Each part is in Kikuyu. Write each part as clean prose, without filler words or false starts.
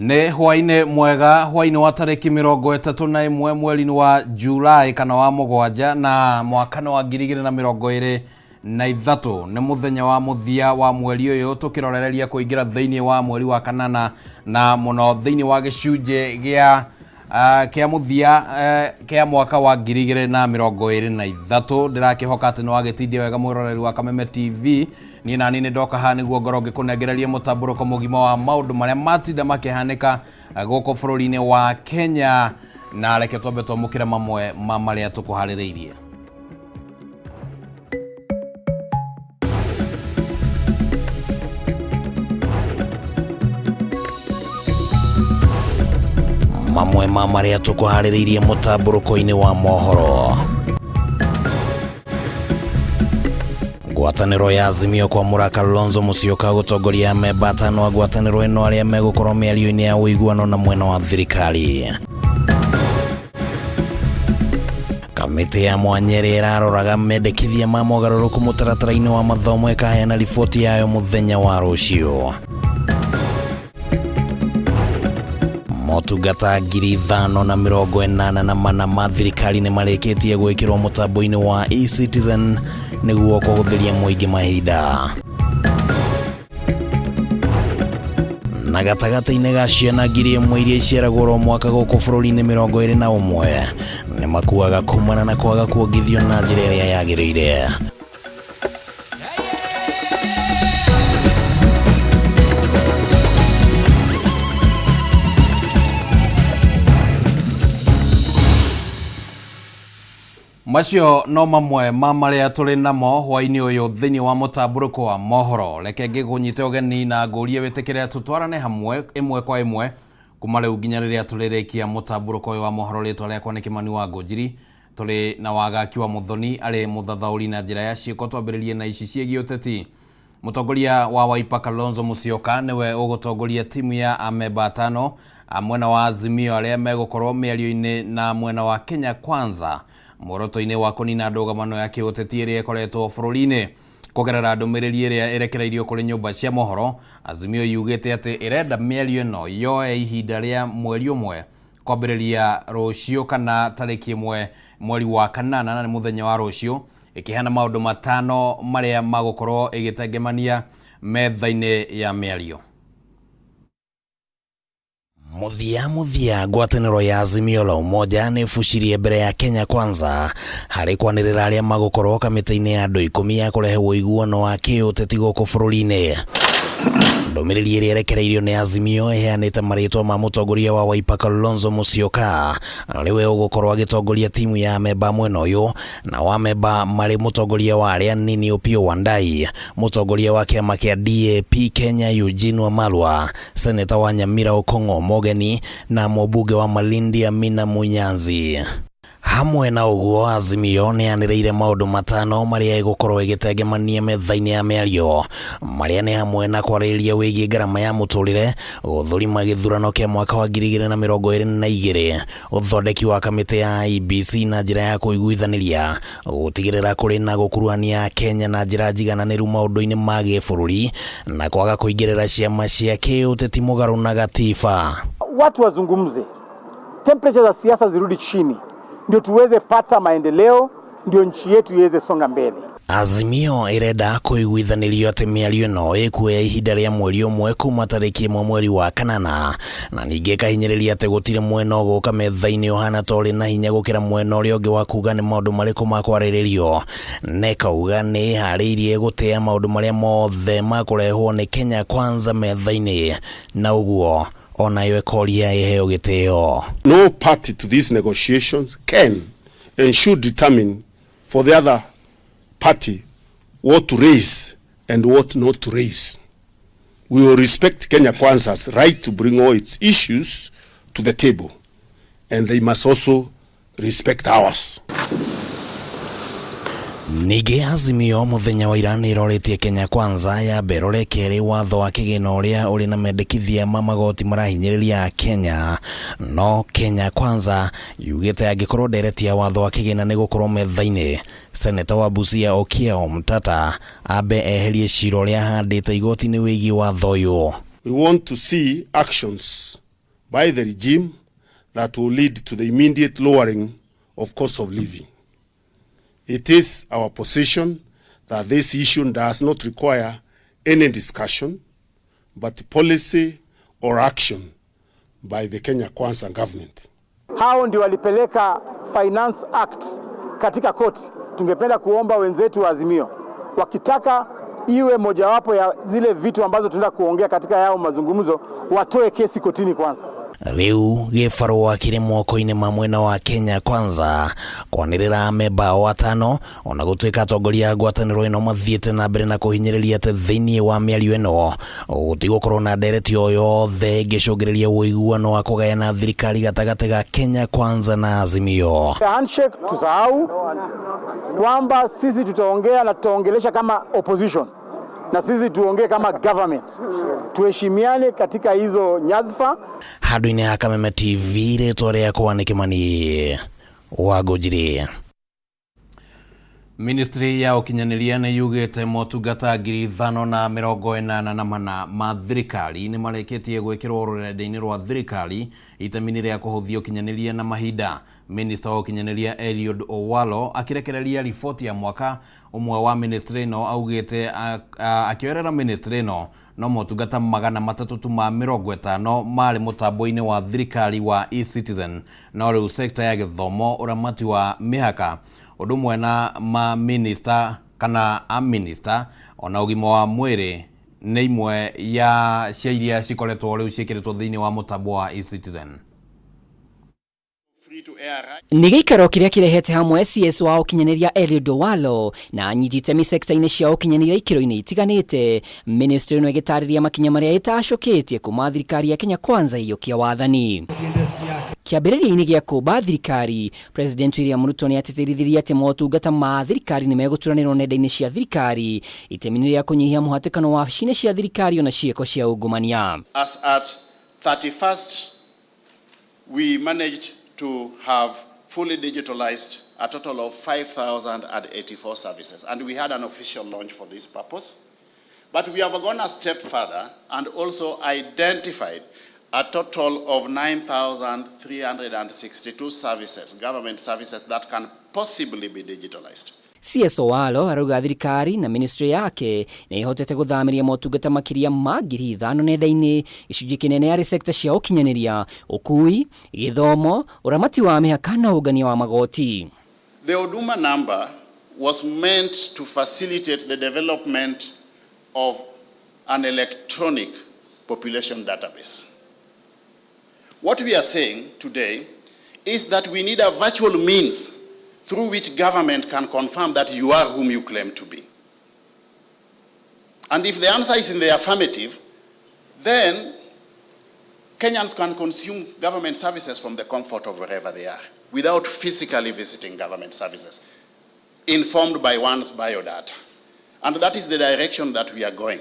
Nĩ hwainĩ mwega, hwainĩ wa tarĩki 31 mweri-inĩ wa Julai kana wa 7 na mwaka nĩ wa 2023. Nĩ mũthenya wa mũthia wa mweri ũyũ tũkĩrorereria kũingĩra thĩinĩ wa mweri wa kanana na mũno thĩinĩ wa gĩcunjĩ gĩa kĩa mũthia kĩa mwaka wa 2023. Ndĩrakĩhoka atĩ nĩ wagĩtindia wega mwĩroreri wa Kameme TV. Niĩ nani nĩ ndoka haha nĩguo ngorwo ngĩkũnengereria mũtambũrũko mũgima wa maũndũ marĩa matinda makĩhanĩka gũkũ bũrũri-inĩ wa Kenya, na reke twambe twamũkĩre mamwe ma marĩa tũkũharĩrĩirie. Mamwe ma marĩa tũkũharĩrĩirie mũtambũrũko-inĩ wa mohoro: ngwatanĩro ya Azimio kwamũra Kalonzo Musyoka gũtongoria amemba atano a ngwatanĩro ĩno arĩa megũkorwo mĩario-inĩ ya ũiguano na mwena wa thirikari. Kamĩtĩ ya mwanya ĩrĩa ĩraroraga mendekithia ma mogarũrũku mũtaratara-inĩ wa mathomo ĩkaheana riboti yayo mũthenya wa rũciũ. Motungata 5,084 ma thirikari nĩ marĩkĩtie gwĩkĩrwo mũtambo-inĩ wa eCitizen nĩguo kũhũthĩria mũingĩ mahinda. Na gatagatĩ-inĩ ga ciana 1,000 iria iciaragwo oro mwaka gũkũ bũrũri-inĩ 21 nĩ makuaga kumana na kwaga kuongithio na njĩra ĩrĩa yagĩrĩire. Macio no mamwe ma marĩa tũrĩ namo hwainĩ ũyũ thĩinĩ wa mũtambũrũko wa mohoro. Reke ngĩkũnyite ũgeni na ngũrie wĩtĩkĩre tũtwarane hamwe ĩmwe kwa ĩmwe kuma rĩu nginya rĩrĩa tũrĩrĩkia mũtambũrũko ũyũ wa mohoro. Rĩtwa rĩakwa nĩ Kĩmani wa Ngũnjiri. Tũrĩ na Wagaki wa Mũthoni arĩ mũthathaũri na njĩra ya ciĩko. Twambĩrĩrie na ici ciĩgiĩ ũteti. Mũtongoria wa Wiper Kalonzo Musyoka nĩwe ũgũtongoria timu ya amemba atano a mwena wa Azimio arĩa megũkorwo mĩario-inĩ na mwena wa Kenya Kwanza muoroto-inĩ wa kũnina ndũgamano ya kĩũteti ĩrĩa ĩkoretwo bũrũri-inĩ. Kũgerera ndũmĩrĩri ĩrĩa ĩrekereirio kũrĩ nyũmba cia mohoro, Azimio yugĩte atĩ ĩrenda mĩario ĩno yoe ihinda rĩa mweri ũmwe kwambĩrĩria rũciũ kana tarĩki 1 mweri wa kanana, na nĩ mũthenya wa rũciũ, ĩkĩheana maũndũ matano marĩa magũkorwo ĩgĩtengemania metha-inĩ ya mĩario. Mũthia mũthia, ngwatanĩro ya Azimio la Umoja nĩ ĩbucirie mbere ya Kenya Kwanza harĩ kwanĩrĩra arĩa magũkorwo kamĩtĩ-inĩ ya andũ 10 ya kũrehe ũiguano wa kĩũteti gũkũ bũrũri-inĩ. Ndũmĩrĩri ĩrĩa ĩrekereirio nĩ Azimio ĩheanĩte marĩtwa ma mũtongoria wa Wiper Kalonzo Musyoka arĩ we ũgũkorwo agĩtongoria timu ya amemba mwena ũyũ, na wa amemba marĩ mũtongoria wa arĩa nini Opiyo Wandayi, mũtongoria wa kĩama kĩa DAP Kenya Eugene Wamalwa, seneta wa Nyamira Okong'o Omogeni na mũmbunge wa Malindi Amina Munyanzi. Hamwe na ũguo, Azimio nĩ yanĩrĩire maũndũ matano marĩa ĩgũkorwo ĩgĩtengemania metha-inĩ ya mĩario, marĩa nĩ hamwe na kwarĩrĩria wĩgiĩ ngarama ya mũtũrĩre, gũthũrima gĩthurano kĩa mwaka wa 2022, ũthondeki wa kamĩtĩ ya IEBC na njĩra ya kũiguithanĩria, gũtigĩrĩra kũrĩ na gũkuruhania Akenya na njĩra njigananĩru maũndũ-inĩ ma gĩbũrũri, na kwaga kũingĩrĩra ciama cia kĩũteti mũgarũ na gatiba. Watu wazungumze, temperature za siasa zirudi chini, ndio tuweze pata maendeleo, ndio nchi yetu iweze songa mbele. Azimio ĩrenda kũiguithanĩrio atĩ mĩario ĩno ĩkuoya ihinda rĩa mweri ũmwe kuma tarĩki 1 mweri wa kanana, na ningĩ ĩkahinyĩrĩria atĩ gũtirĩ mwena ũgũka metha-inĩ ũhana ta ũrĩ na hinya gũkĩra mwena ũrĩa ũngĩ wa kuga nĩ maũndũ marĩkũ makwarĩrĩrio, na ĩkauga nĩ ĩharĩirie gũtĩa maũndũ marĩa mothe makũrehwo nĩ Kenya Kwanza metha-inĩ, na ũguo onayo ĩkoria ĩheo gĩtĩo. No party to these negotiations can and should determine for the other party what to raise and what not to raise. We will respect Kenya Kwanza's right to bring all its issues to the table, and they must also respect ours. Ningĩ Azimio mũthenya wa ira nĩ ĩrorĩtie Kenya Kwanza ya ĩrore kerĩ watho wa kĩgĩna ũrĩa ũrĩ na mendekithia ma magoti marahinyĩrĩria Akenya, no Kenya Kwanza yugĩte angĩkorwo ndereti ya watho wa kĩgĩna nĩ gũkorwo metha-inĩ, Seneta wa Busia Okiya Omtatah ambe eherie cira ũrĩa ahandĩte igoti-inĩ wĩgiĩ watho ũyũ. We want to see actions. by the regime that will lead to the immediate lowering of cost of living. It is our position that this issue does not require any discussion, but policy or action by the Kenya Kwanza government. Hao ndio walipeleka Finance Act katika koti. Tungependa kuomba wenzetu wa Azimio wakitaka iwe mojawapo ya zile vitu ambazo tunaenda kuongea katika yao mazungumzo, watoe kesi kotini kwanza. Riu gĩbarũa kĩrĩ moko-inĩ ma mwena wa Kenya Kwanza kwanĩrĩra amemba ao atano ona gũtuĩka atongoria a ngwatanĩro ĩno mathiĩte na mbere na kũhinyĩrĩria atĩ thĩinĩ wa mĩario ĩno gũtigũkorwo na ndereti o yothe ĩngĩcũngĩrĩria ũiguano wa kũgayana thirikari gatagatĩ ga Kenya Kwanza na Azimio. Handshake tusahau kwamba sisi tutaongea na tutaongelesha kama opposition na sisi tuongee kama government, tuheshimiane katika hizo nyadhifa. Handũ-inĩ ha Kameme TV rĩtwa rĩakwa nĩ Kimani wa Ngũnjiri. Ministry ya ũkinyanĩria nĩ yugĩte motungata 5,084 ma thirikari nĩ marĩkĩtie gwĩkĩrwo rũrenda-inĩ rwa thirikari itemi-inĩ rĩa kũhũthia ũkinyanĩria na mahinda. Minista wa ũkinyanĩria Eliud Owalo akĩrekereria riboti ya mwaka ũmwe wa ministry ĩno augĩte akĩoerera ministry ĩno no motungata 350 marĩ mũtambo-inĩ wa thirikari wa eCitizen, no rĩu sekta ya gĩthomo, ũramati wa mĩhaka ũndũ ũmwe na ma minista kana a minista ona ũgima wa mwĩrĩ nĩ imwe ya cia iria cikoretwo rĩu ciĩkĩrĩtwo thĩinĩ wa mũtambo wa eCitizen. Nĩ gĩikaro kĩrĩa kĩrehete hamwe CS wa ũkinyanĩria Eliud Owalo na anyiti itemi sekta-inĩ cia ũkinyanĩria ikĩro-inĩ itiganĩte. Ministry ĩno ĩgĩtarĩria makinya marĩa ĩtacũkĩtie kuma thirikari ya Kenya Kwanza ĩiyũkia wathani. Kĩambĩrĩria-inĩ gĩa kũmba thirikari, President William Ruto nĩ atĩtĩrithirie atĩ motungata ma thirikari nĩ megũturanĩrwo nenda-inĩ cia thirikari itemi-inĩ rĩa kũnyihia mũhatĩkano wa wabici-inĩ cia thirikari ona ciĩko cia ungumania. As at 31st, we managed to have fully digitalized a total of 5,084 services, and we had an official launch for this purpose. But we have gone a step further and also identified a total of 9,362 services, government services that can possibly be digitalized. CS Owalo arauga thirikari na ministry yake nĩ ihotete gũthamĩria motungata makĩria ma 5,000 nenda-inĩ, gĩcunjĩ kĩnene arĩ sekta cia ũkinyanĩria, ũkui, gĩthomo, ũramati wa mĩhaka na ũngania wa magoti. The Huduma number was meant to facilitate the development of an electronic population database. What we are saying today is that we need a virtual means through which government can confirm that you are whom you claim to be. And if the answer is in the affirmative, then Kenyans can consume government services from the comfort of wherever they are, without physically visiting government services, informed by one's biodata. And that is the direction that we are going,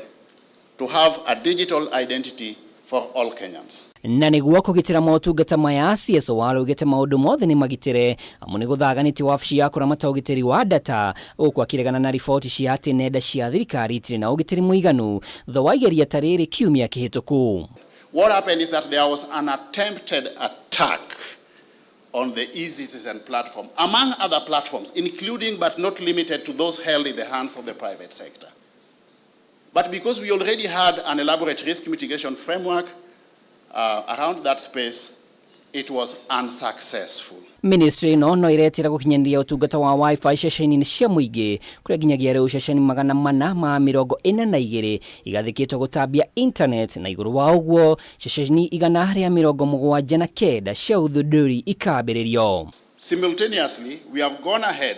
to have a digital identity for all Kenyans. Na nĩguo kũgitĩra motungata maya, CS Owalo augĩte maũndũ mothe nĩ magitĩre amu nĩ gũthaganĩtie wabici ya kũramata ũgitĩri wa data, gũkũ akĩregana na riboti cia atĩ nenda cia thirikari itirĩ na ũgitĩri mũiganu thutha wa igeria ta rĩrĩ kiumia kĩhĩtũku. What happened is that there was an attempted attack on the eCitizen platform, among other platforms, including but not limited to those held in the hands of the private sector. But because we already had an elaborate risk mitigation framework around that space, it was unsuccessful. Ministry ĩno no ĩretĩra gũkinyanĩria ũtungata wa wifi ceceni-inĩ cia mũingĩ kũrĩa nginyagia rĩu ceceni 442 igathĩkĩtwo gũtambia internet, na igũrũ wa ũguo ceceni 179 cia ũthundũri ikambĩrĩrio. Simultaneously, we have gone ahead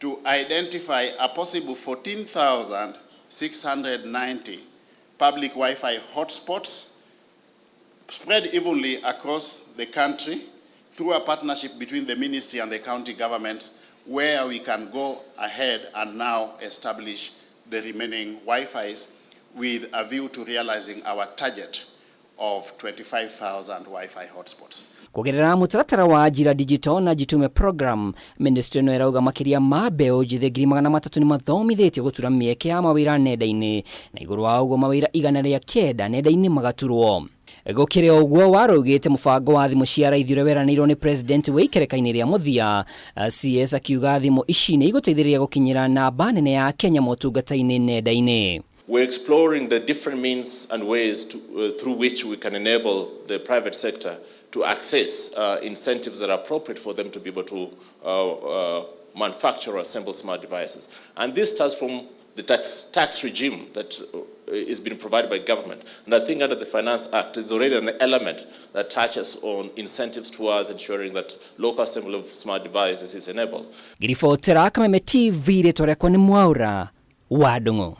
to identify a possible 14,690 public Wi-Fi hotspots spread evenly across the country through a partnership between the ministry and the county governments, where we can go ahead and now establish the remaining Wi-Fis with a view to realizing our target of 25,000 Wi-Fi hotspots. Kũgerera mũtaratara wa Ajira Digital na Jitume program, ministry ĩno ĩrauga makĩria ma mbeũ njĩthĩ 300,000 nĩ mathomithĩtio gũtura mĩeke ya mawĩra nenda-inĩ, na igũrũ wa ũguo mawĩra 109 nenda-inĩ magaturwo. Gũkĩrĩ o ũguo, Waru augĩte mũbango wa thimũ cia raithi ũrĩa weranĩirwo nĩ president wĩ ikereka-inĩ rĩa mũthia. CS akiuga thimũ ici nĩ igũteithĩrĩria gũkinyĩra namba nene ya Kenya motungata-inĩ nenda-inĩ. We're exploring the different means and ways through which we can enable the private sector to access incentives that are appropriate for them to be able to manufacture or assemble smart devices. And this starts from the tax regime that is being provided by government. And I think under the Finance Act, there's already an element that touches on incentives towards ensuring that local assembly of smart devices is enabled. Ngĩribotera Kameme TV, rĩtwa rĩakwa nĩ Mwaura wa Ndung'u.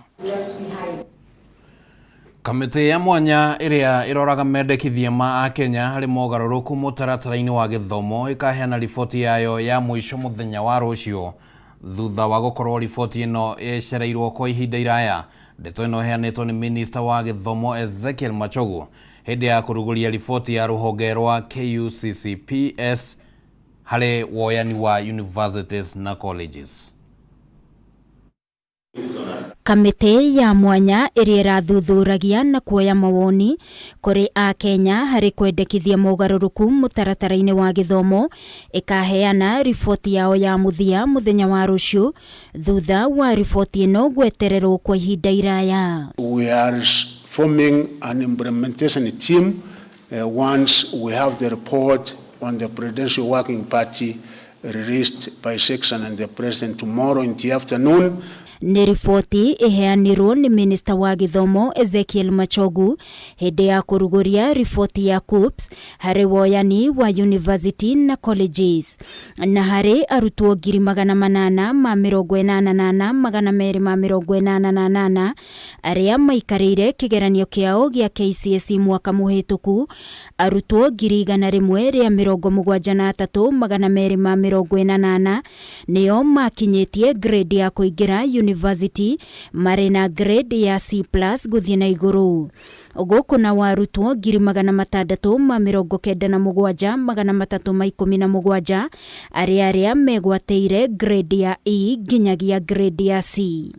Kamĩtĩ ya mwanya ĩrĩa ĩroraga mendekithia ma akenya harĩ mogarũrũku mũtaratara-inĩ wa gĩthomo ĩkaheana riboti yayo ya mũico mũthenya wa rũciũ, thutha wa gũkorwo riboti ĩno ĩcereirwo kwa ihinda iraya. Ndeto ĩno ĩheanĩtwo nĩ minista wa gĩthomo Ezekiel Machogu hĩndĩ ya kũrugũria riboti ya rũhonge rwa KUCCPS harĩ woyani wa universities na colleges. Kamĩtĩ ya mwanya ĩrĩa ĩrathuthuragia na kuoya mawoni kũrĩ akenya harĩ kwendekithia mogarũrũku mũtaratara-inĩ wa gĩthomo ĩkaheana riboti yao ya mũthia mũthenya wa rũciũ, thutha wa riboti ĩno gwetererwo kwa ihinda iraya. We are forming an implementation team once we have the report on the Presidential Working Party released by section and the President tomorrow in the afternoon. Nĩ riboti ĩheanirwo nĩ minista wa gĩthomo Ezekiel Machogu hĩndĩ ya kũrugũria riboti ya KUCCPS harĩ woyani wa university na colleges, na harĩ arutwo 884,288 arĩa maikarĩire kĩgeranio kĩao gĩa KCSE mwaka mũhĩtũku, arutwo 173,248 nĩo makinyĩtie grade ya kũingĩra university marĩ na grade ya C+ gũthiĩ na igũrũ. Gũkũ na warutwo 697,317 arĩa megwatĩire grade ya E nginyagia grade ya C.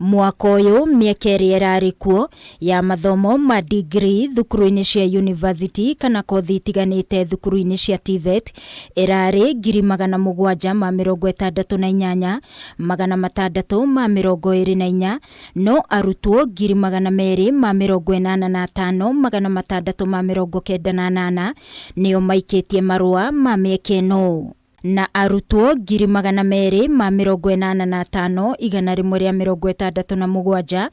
Mwaka ũyũ, mĩeke ĩrĩa ĩrarĩ kuo ya mathomo ma degree thukuru-inĩ cia university kana kothi itiganĩte thukuru-inĩ cia TVET ĩrarĩ 768,624, no arutwo 285,698 nĩo maikĩtie marũa ma mĩeke ĩno, na arutwo 285,167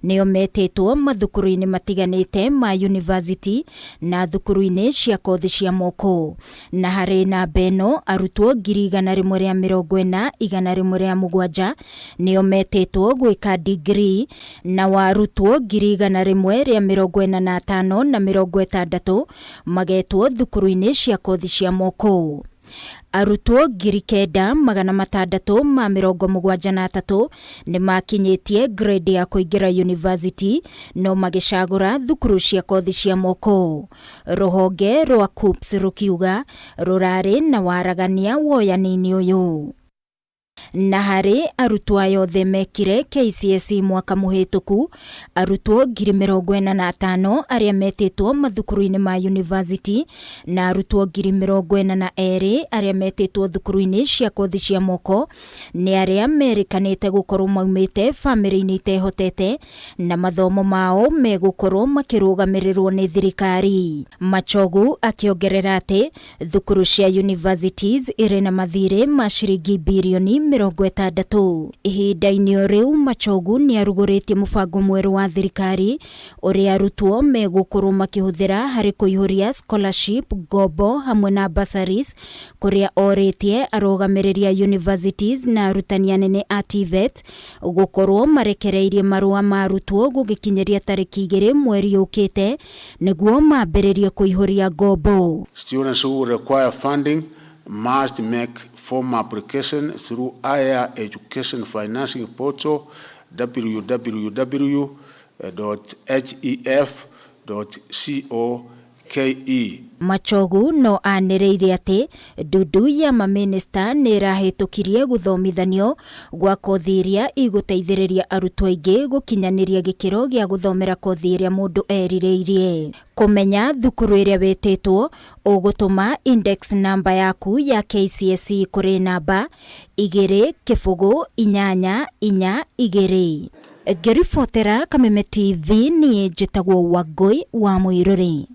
nĩo metĩtwo mathukuru-inĩ matiganĩte ma university na thukuru-inĩ cia kothi cia moko. Na harĩ namba ĩno, arutwo 140,107 nĩo metĩtwo gwĩka degree, na warutwo 145,060 magetwo thukuru-inĩ cia kothi cia moko. Arutwo 9,673 nĩ makinyĩtie grade ya kũingĩra university no magĩcagũra thukuru cia kothi cia moko. Rũhonge rwa KUCCPS rũkiuga rũrarĩ na waragania woyani-inĩ ũyũ. Na harĩ arutwo aya othe mekire KCSE mwaka mũhĩtũku, arutwo 45,000 arĩa metĩtwo mathukuru-inĩ ma university na arutwo 42,000 arĩa metĩtwo thukuru-inĩ cia kothi cia moko nĩ arĩa merĩkanĩte gũkorwo maumĩte bamĩrĩ-inĩ itehotete na mathomo mao megũkorwo makĩrũgamĩrĩrwo nĩ thirikari. Machogu akĩongerera atĩ thukuru cia universities irĩ na mathirĩ ma ciringi birioni 60. Ihinda-inĩ o rĩu, Machogu nĩ arugũrĩtie mũbango mwerũ wa thirikari ũrĩa arutwo megũkorwo makĩhũthĩra harĩ kũihũria scholarship, ngombo hamwe na bursaries, kũrĩa orĩtie arũgamĩrĩri a universities na arutani anene a TVET gũkorwo marekereirie marũa ma arutwo gũgĩkinyĩria tarĩki 2 mweri ũkĩte nĩguo mambĩrĩrie kũihũria ngombo. Students who require funding must make formal application through Higher Education Financing Portal www.hef.co. KE. Machogu no anĩrĩire atĩ ndundu ya mamĩnĩsta nĩ ĩrahĩtũkirie gũthomithanio gwa kothi iria igũteithĩrĩria arutwo aingĩ gũkinyanĩria gĩkĩro gĩa gũthomera kothi ĩrĩa mũndũ erirĩirie. Kũmenya thukuru ĩrĩa wĩtĩtwo ũgũtũma index namba yaku ya KCSE kũrĩ namba 2 0 8 4 2. Ngĩribotera Kameme TV niĩ njĩtagwo Wangũi wa Mũirũrĩ.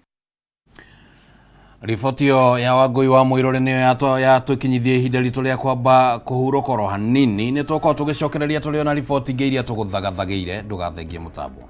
Riboti ĩyo ya Wangũi wa Mũirũrĩ nĩyo yatũkinyithia ihinda ritũ rĩa kwamba kũhurũka oro hanini. Nĩ tũkorwo tũgĩcokereria tũrĩ ona riboti ingĩ iria tũgũthagathagĩire. Ndũgathengie mũtambo.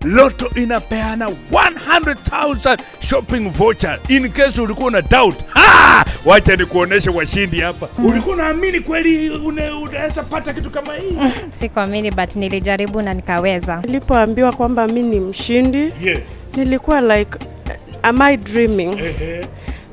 Lotto inapeana 100,000 shopping voucher in case ulikuwa na doubt. Ha! Wacha nikuoneshe washindi hapa. Ulikuwa unaamini kweli unaweza pata kitu kama hii? Sikuamini, but nilijaribu na nikaweza. Nilipoambiwa kwamba mimi ni mshindi, yes, nilikuwa like, am I dreaming?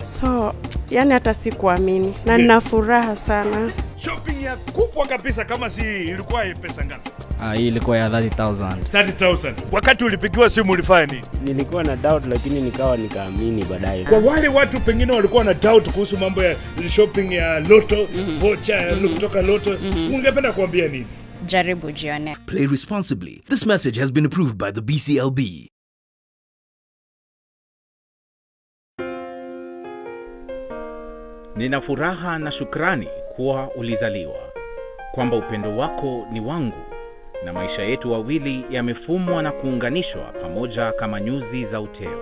So, yani hata sikuamini na nina furaha sana. Shopping ya kubwa kabisa kama si ilikuwa pesa ngapi? Hii ilikuwa ya 30,000. 30,000. Wakati ulipigiwa simu ulifanya nini? Nilikuwa na doubt lakini nikaamini baadaye. Kwa wale watu pengine walikuwa na doubt kuhusu mambo ya shopping ya Lotto, voucher kutoka Lotto, ungependa kuambia nini? Jaribu jione. Play responsibly. This message has been approved by the BCLB. Nina furaha na shukrani kuwa ulizaliwa, kwamba upendo wako ni wangu na maisha yetu wawili yamefumwa na kuunganishwa pamoja kama nyuzi za uteo.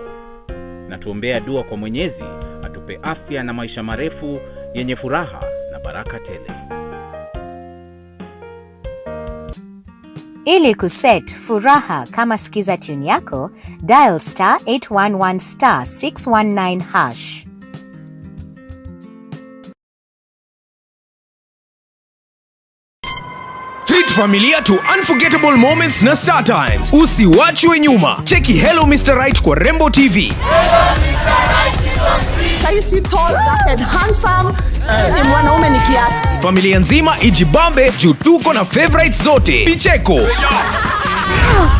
Na tuombea dua kwa Mwenyezi atupe afya na maisha marefu yenye furaha na baraka tele. Ili kuset furaha kama skiza tune yako, dial *811 *619#. Treat familia to unforgettable moments na Star Times. Usiwachwe nyuma. Cheki Hello Mr. Right kwa Rembo TV. Saisi tall, dark and handsome. Ni mwanaume ni kiasi. Familia nzima ijibambe juu tuko na favorites zote. Picheko. Wow,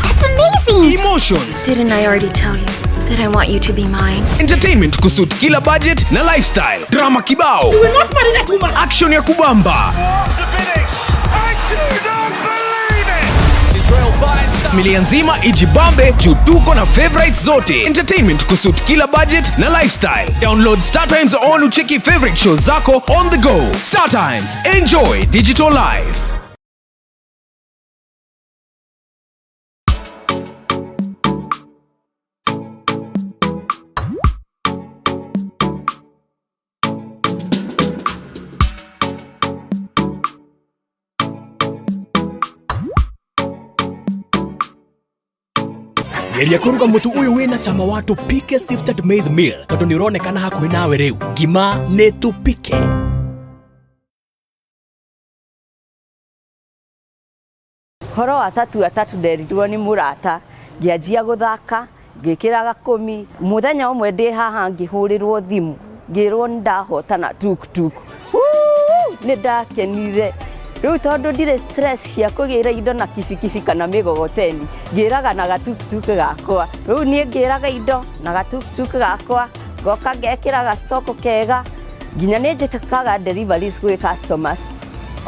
that's amazing. Emotions. Didn't I already tell you that I want you to be mine? Entertainment kusuit kila budget na lifestyle. Drama kibao. You will not marry that woman. Action ya kubamba. Familia nzima ijibambe juu tuko na favorites zote. Entertainment kusuit kila budget na lifestyle. Download Star Times on ucheki favorite shows zako on the go. Star Times, enjoy digital life. Geria kũruga mũtu ũyũ wĩna cama wa Tupike Sifted Maize Meal tondũ nĩ ũronekana hakuhĩ nawe rĩu. Ngima nĩ Tupike. Horo wa tatu atatu nderirwo nĩ mũrata, ngĩanjia gũthaka, ngĩkĩra gakũmi. Mũthenya ũmwe ndĩ haha ngĩhũrĩrwo thimũ, ngĩrwo nĩ ndahotana tuktuk. Nĩ ndakenire. Rĩu tondũ ndirĩ stress cia kũgĩra indo na kibikibi kana mĩgogoteni, ngĩraga na gatuktuk gakwa. Rĩu niĩ ngĩraga indo na gatuktuk gakwa, ngoka ngekĩra gastoko kega, nginya nĩ njĩkaga deliveries gwĩ customers.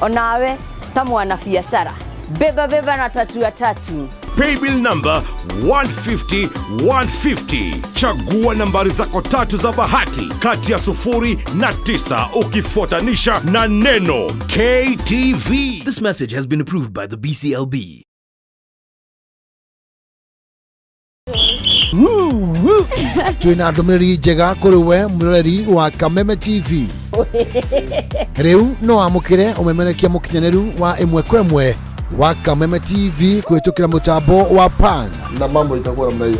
Onawe ta mwana biacara, beba beba na tatu atatu. Paybill number 150 150. Chagua nambari zako tatu za bahati kati ya 0 na 9 ukifuatanisha na neno KTV. This message has been approved by the BCLB. Twina ndũmĩrĩri njega kũrĩ we mũroreri wa Kameme TV. Rĩu no wamũkĩre ũmemerekia mũkinyanĩru wa ĩmwe kwa ĩmwe wa Kameme TV kũhĩtũkĩra mũtambo wa Pan na mambo itakuwa namna hiyo.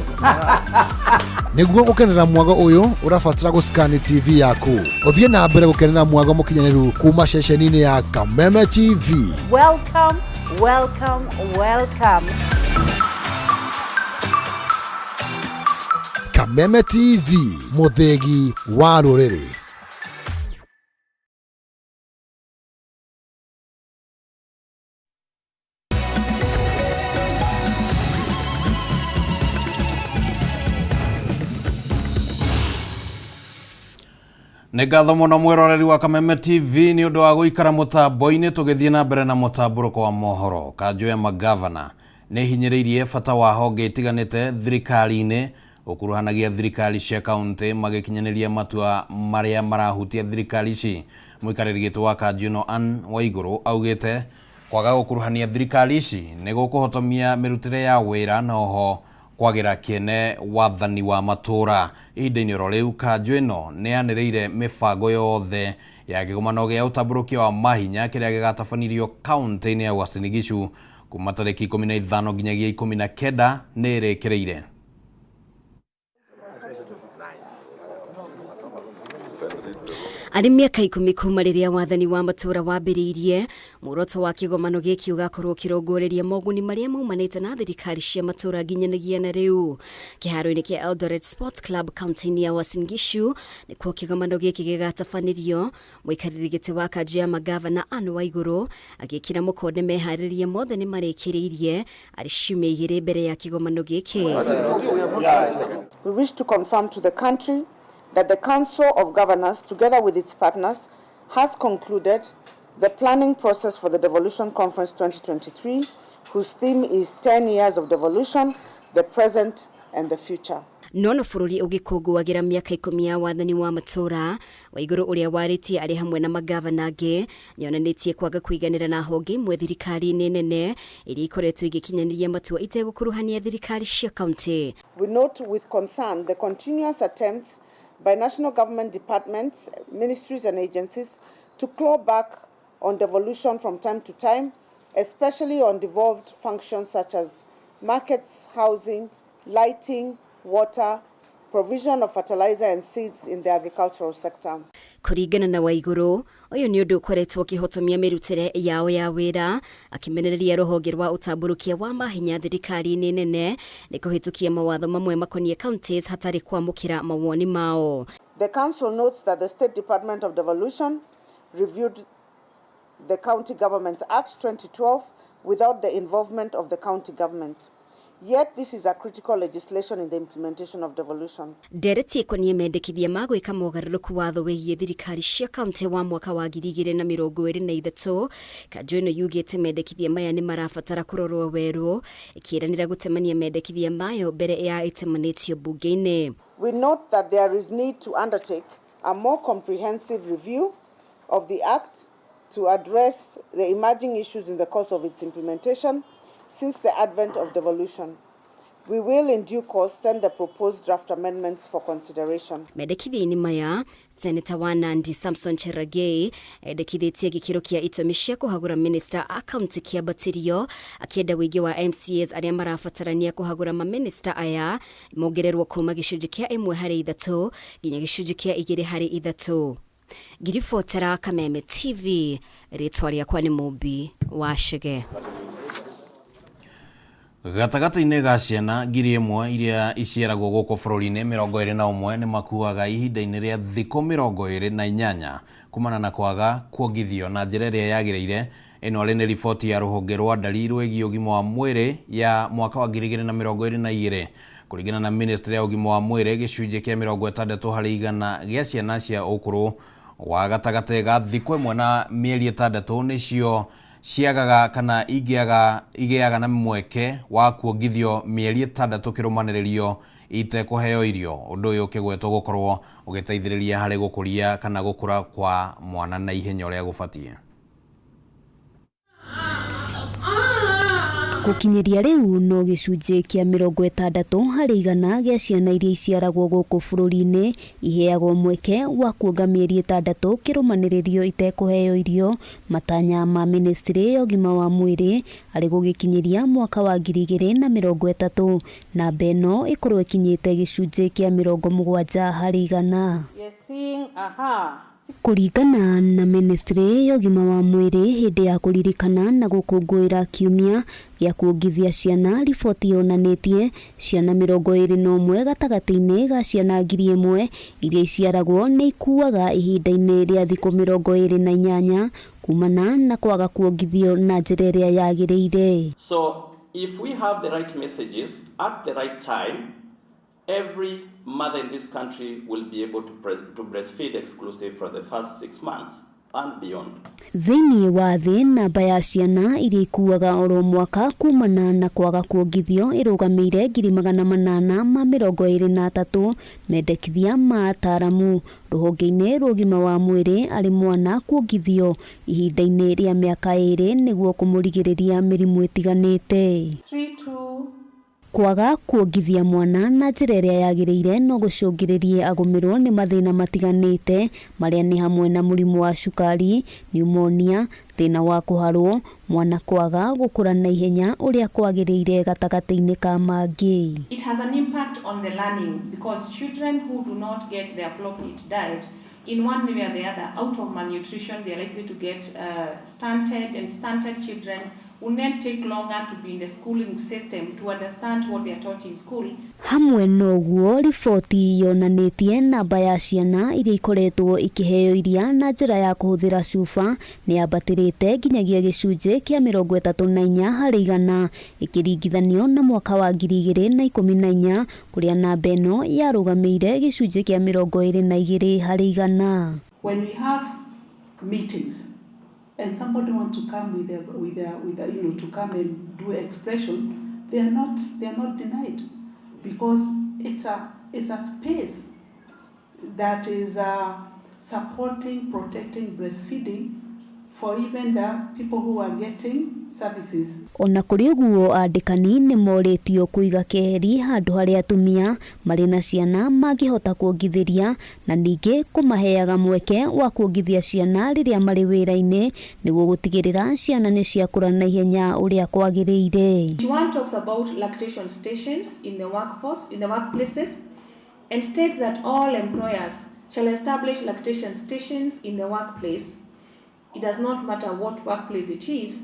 Nĩguo gũkenera mwago ũyũ ũrabatara gũscan TV yaku. Ũthiĩ na mbere gũkenera mwago mũkinyanĩru kuma ceceni-inĩ ya Kameme TV. Welcome, welcome, welcome. Kameme Kameme TV, mũthĩgi wa rũrĩrĩ. Nĩ ngatho mũno mwĩroreri wa Kameme TV nĩ ũndũ wa gũikara mũtambo-inĩ tũgĩthiĩ na mbere na mũtambũrũko wa mohoro. Kanjũ ya magavana nĩ hinyĩrĩirie bata wa honge itiganĩte thirikari-inĩ gũkuruhanagia thirikari cia kaunti magĩkinyanĩria matua marĩa marahutia thirikari ici. Mũikarĩri gĩtĩ wa kanjũ ĩno Anne Waigũrũ augĩte kwaga gũkuruhania thirikari ici nĩ gũkũhotomia mĩrutĩre ya wĩra na oho kwagĩra kĩene wathani wa matũra. Ihinda-inĩ oro rĩu kanjũ ĩno nĩ yanĩrĩire mĩbango yothe ya kĩgomano gĩa ũtambũrũkia wa mahinya kĩrĩa gĩgatabanĩrio kaunti-inĩ ya Uasin Gishu kuma tarĩki 15 nginyagia 19 nĩ ĩrĩkĩrĩire. Arĩ mĩaka 10 kuma rĩrĩa wathani wa matũra wambĩrĩirie, muoroto wa kĩgomano gĩkĩ ũgakorwo ũkĩrongoreria moguni marĩa maumanĩte na thirikari cia matũra nginyanagia na rĩu. Kĩharo-inĩ kĩa Eldoret Sports Club kaunti-inĩ ya Uasin Gishu nĩkuo kĩgomano gĩkĩ gĩgatabanĩrio. Mũikarĩri gĩtĩ wa kanjũ ya magavana Anne Waigũrũ agĩkĩra mũkonde meharĩria mothe nĩ marĩkĩrĩirie arĩ ciumia 2 mbere ya kĩgomano gĩkĩ. We wish to confirm to the country that the Council of Governors, together with its partners, has concluded the planning process for the Devolution Conference 2023, whose theme is 10 years of devolution, the present and the future. No no bũrũri ũgĩkũngũagĩra mĩaka 10 ya wathani wa matũra, Waigũrũ ũrĩa warĩtie arĩ hamwe na magavana angĩ nĩonanĩtie kwaga kũiganĩra na honge imwe thirikari-inĩ nene iria ikoretwo igĩkinyanĩria matua itegũkuruhania thirikari cia kaunti. We note with concern the continuous attempts by national government departments, ministries and agencies to claw back on devolution from time to time, especially on devolved functions such as markets, housing, lighting, water, provision of fertilizer and seeds in the agricultural sector. Kũringana na Waigũrũ, ũyũ nĩ ũndũ ũkoretwo ũkĩhotomia mĩrutĩre yao ya wĩra, akĩmenereria rũhonge rwa ũtambũrũkia wa mahinya thirikari-inĩ nene nĩ kũhĩtũkia mawatho mamwe makoniĩ counties hatarĩ kwamũkĩra mawoni mao. The Council notes that the State Department of Devolution reviewed the County Governments Act 2012 without the involvement of the county governments. Yet this is a critical legislation in the implementation of devolution. Ndereti ĩkoniĩ mendekithia ma gwĩka mogarũrũku watho wĩgiĩ thirikari cia kaunti wa mwaka wa 2023. Kanjũ ĩno yugĩte mendekithia maya nĩ marabatara kũrorwo werũ, ĩkĩĩranĩra gũtemania mendekithia mayo mbere ya ĩtemanĩtio mbunge-inĩ. We note that there is need to undertake a more comprehensive review of the Act to address the emerging issues in the course of its implementation since the advent of devolution. We will in due course send the proposed draft amendments for consideration. Mendekithia-inĩ maya, Senator wa Nandi Samson Cherargei endekithĩtie gĩkĩro kĩa itũmi cia kũhagũra minista a kaunti kĩambatĩrio, akĩenda ũingĩ wa MCAs arĩa marabatarania kũhagũra maminista aya mongererwo kuma gĩcunjĩ kĩa 1 harĩ 3 nginya gĩcunjĩ kĩa 2 harĩ 3. Ngiribotera Kameme TV, rĩtwa rĩakwa nĩ Mũmbi wa Chege. Gatagatĩ-inĩ ga ciana 1,000 iria iciaragwo gũkũ bũrũri-inĩ 21 nĩ makuaga ihinda-inĩ rĩa thikũ 28 kumana na kwaga kuongithio na njĩra ĩrĩa yagĩrĩire. Ĩno arĩ nĩ riboti ya rũhonge rwa ndari rwĩgiĩ ũgima wa mwĩrĩ ya mwaka wa 2022. Kũringana na ministry ya ũgima wa mwĩrĩ, gĩcunjĩ kĩa 60 harĩ igana gĩa ciana cia ũkũrũ wa gatagatĩ ga thikũ 1 na mĩeri 6 nĩcio ciagaga kana igĩaga na mweke wa kuongithio mĩeri 6 kĩrũmanĩrĩrio itekũheo irio. Ũndũ ũyũ ũkĩgwetwo gũkorwo ũgĩteithĩrĩria harĩ gũkũria kana gũkũra kwa mwana na ihenya ũrĩa gũbatiĩ. Gũkinyĩria rĩu no gĩcunjĩ kĩa 60 harĩ igana gĩa ciana iria iciaragwo gũkũ bũrũri-inĩ iheagwo mweke wa kuonga mĩeri 6 kĩrũmanĩrĩrio itekũheo irio. Matanya ma ministry ya ũgima wa mwĩrĩ arĩ gũgĩkinyĩria mwaka wa 2030, namba ĩno ĩkorwo ĩkinyĩte gĩcunjĩ kĩa 70 harĩ igana. We are seeing, aha. Kũringana na ministry ya ũgima wa mwĩrĩ hĩndĩ ya kũririkana na gũkũngũĩra kiumia gĩa kuongithia ciana, riboti yonanĩtie ciana 21 gatagatĩ-inĩ ga ciana 1000 iria iciaragwo nĩ ikuaga ihinda-inĩ rĩa thikũ 28 kumana na kwaga kuongithio na njĩra ĩrĩa yagĩrĩire. So if we have the right messages at the right time, every mother in this country will be able to breastfeed exclusive for the first 6 months and beyond. Thĩinĩ wa thĩ, namba ya ciana iria ikuaga oro mwaka kumana na kwaga kuongithio ĩrũgamĩire 823,000 mendekithia ma ataaramu rũhonge-inĩ rwa ũgima wa mwĩrĩ arĩ mwana kuongithio ihinda-inĩ rĩa mĩaka 2 nĩguo kũmũrigĩrĩria mĩrimũ ĩtiganĩte. 3, 2, Kwaga kuongithia mwana na njĩra ĩrĩa yagĩrĩire no gũcũngĩrĩrie agũmĩrwo nĩ mathĩna matiganĩte marĩa nĩ hamwe na mũrimũ wa cukari, pneumonia, thĩna wa kũharwo, mwana kwaga gũkũra na ihenya ũrĩa kwagĩrĩire gatagatĩ-inĩ ka mangĩ. It has an impact on the learning because children who do not get the appropriate diet in one way or the other, out of malnutrition, they are likely to get stunted, and stunted children will then take longer to be in the schooling system to understand what they are taught in school. Hamwe noguo, riboti yonanĩtie namba ya ciana iria ikoretwo ikĩheo iria na njĩra ya kũhũthĩra cuba nĩ yambatĩrĩte nginyagia gĩcunjĩ kĩa 34 harĩ igana ĩkĩringithanio na mwaka wa 2014 kũrĩa namba ĩno yarũgamĩire gĩcunjĩ kĩa 22 harĩ igana. When we have meetings and somebody wants to come with a you know, to come and do expression, they are not denied, because it's a space that is supporting, protecting breastfeeding for even the people who are getting services. Ona kũrĩ ũguo, andĩkani nĩ morĩtio kũiga keheri handũ harĩa atumia marĩ na ciana mangĩhota kuongithĩria na ningĩ kũmaheaga mweke wa kuongithia ciana rĩrĩa marĩ wĩra-inĩ nĩguo gũtigĩrĩra ciana nĩ ciakũra na ihenya ũrĩa kwagĩrĩire. One talks about lactation stations in the workforce, in the workplaces, and states that all employers shall establish lactation stations in the workplace. It does not matter what workplace it is,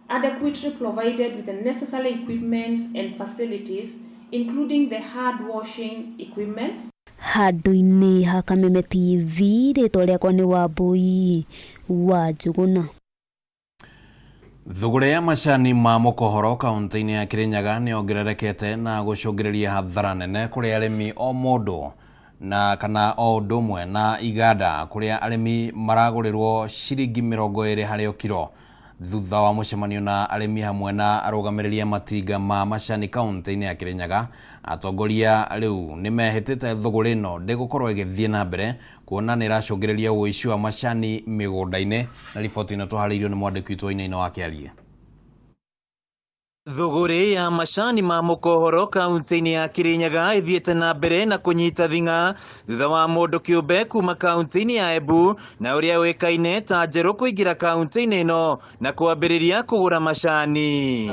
adequately provided with the necessary equipments and facilities, including the hard washing equipments. Handũ-inĩ ha Kameme TV, rĩtwa rĩakwa nĩ Wambui wa Njũgũna. Thũgũrĩ ya macani ma mũkohoro kaunti-inĩ ya Kirinyaga nĩ yongererekete na gũcũngĩrĩria hathara nene kũrĩ arĩmi o mũndũ na kana o ũndũ ũmwe na iganda kũrĩa arĩmi maragũrĩrwo ciringi 20 harĩ o kiro thutha wa mũcemanio na arĩmi hamwe na arũgamĩrĩri a matinga ma macani kaunti-inĩ ya Kirinyaga. Atongoria rĩu nĩ mehĩtĩte thũgũrĩ ĩno ndĩgũkorwo ĩgĩthiĩ na mbere kuona nĩ ĩracũngĩrĩria ũici wa macani mĩgũnda-inĩ. Na riboti ĩno tũharĩirio nĩ mwandĩki witũ Wainaina wa Kĩarie. Thũgũrĩ ya macani ma mũkohoro kaunti-inĩ ya Kirinyaga ĩthiĩte na mbere na kũnyita thing'a thutha wa mũndũ kĩũmbe kuma kaunti-inĩ ya Embu na ũrĩa ũĩkaine ta Njerũ kũingĩra kaunti-inĩ ĩno na kwambĩrĩria kũgũra macani.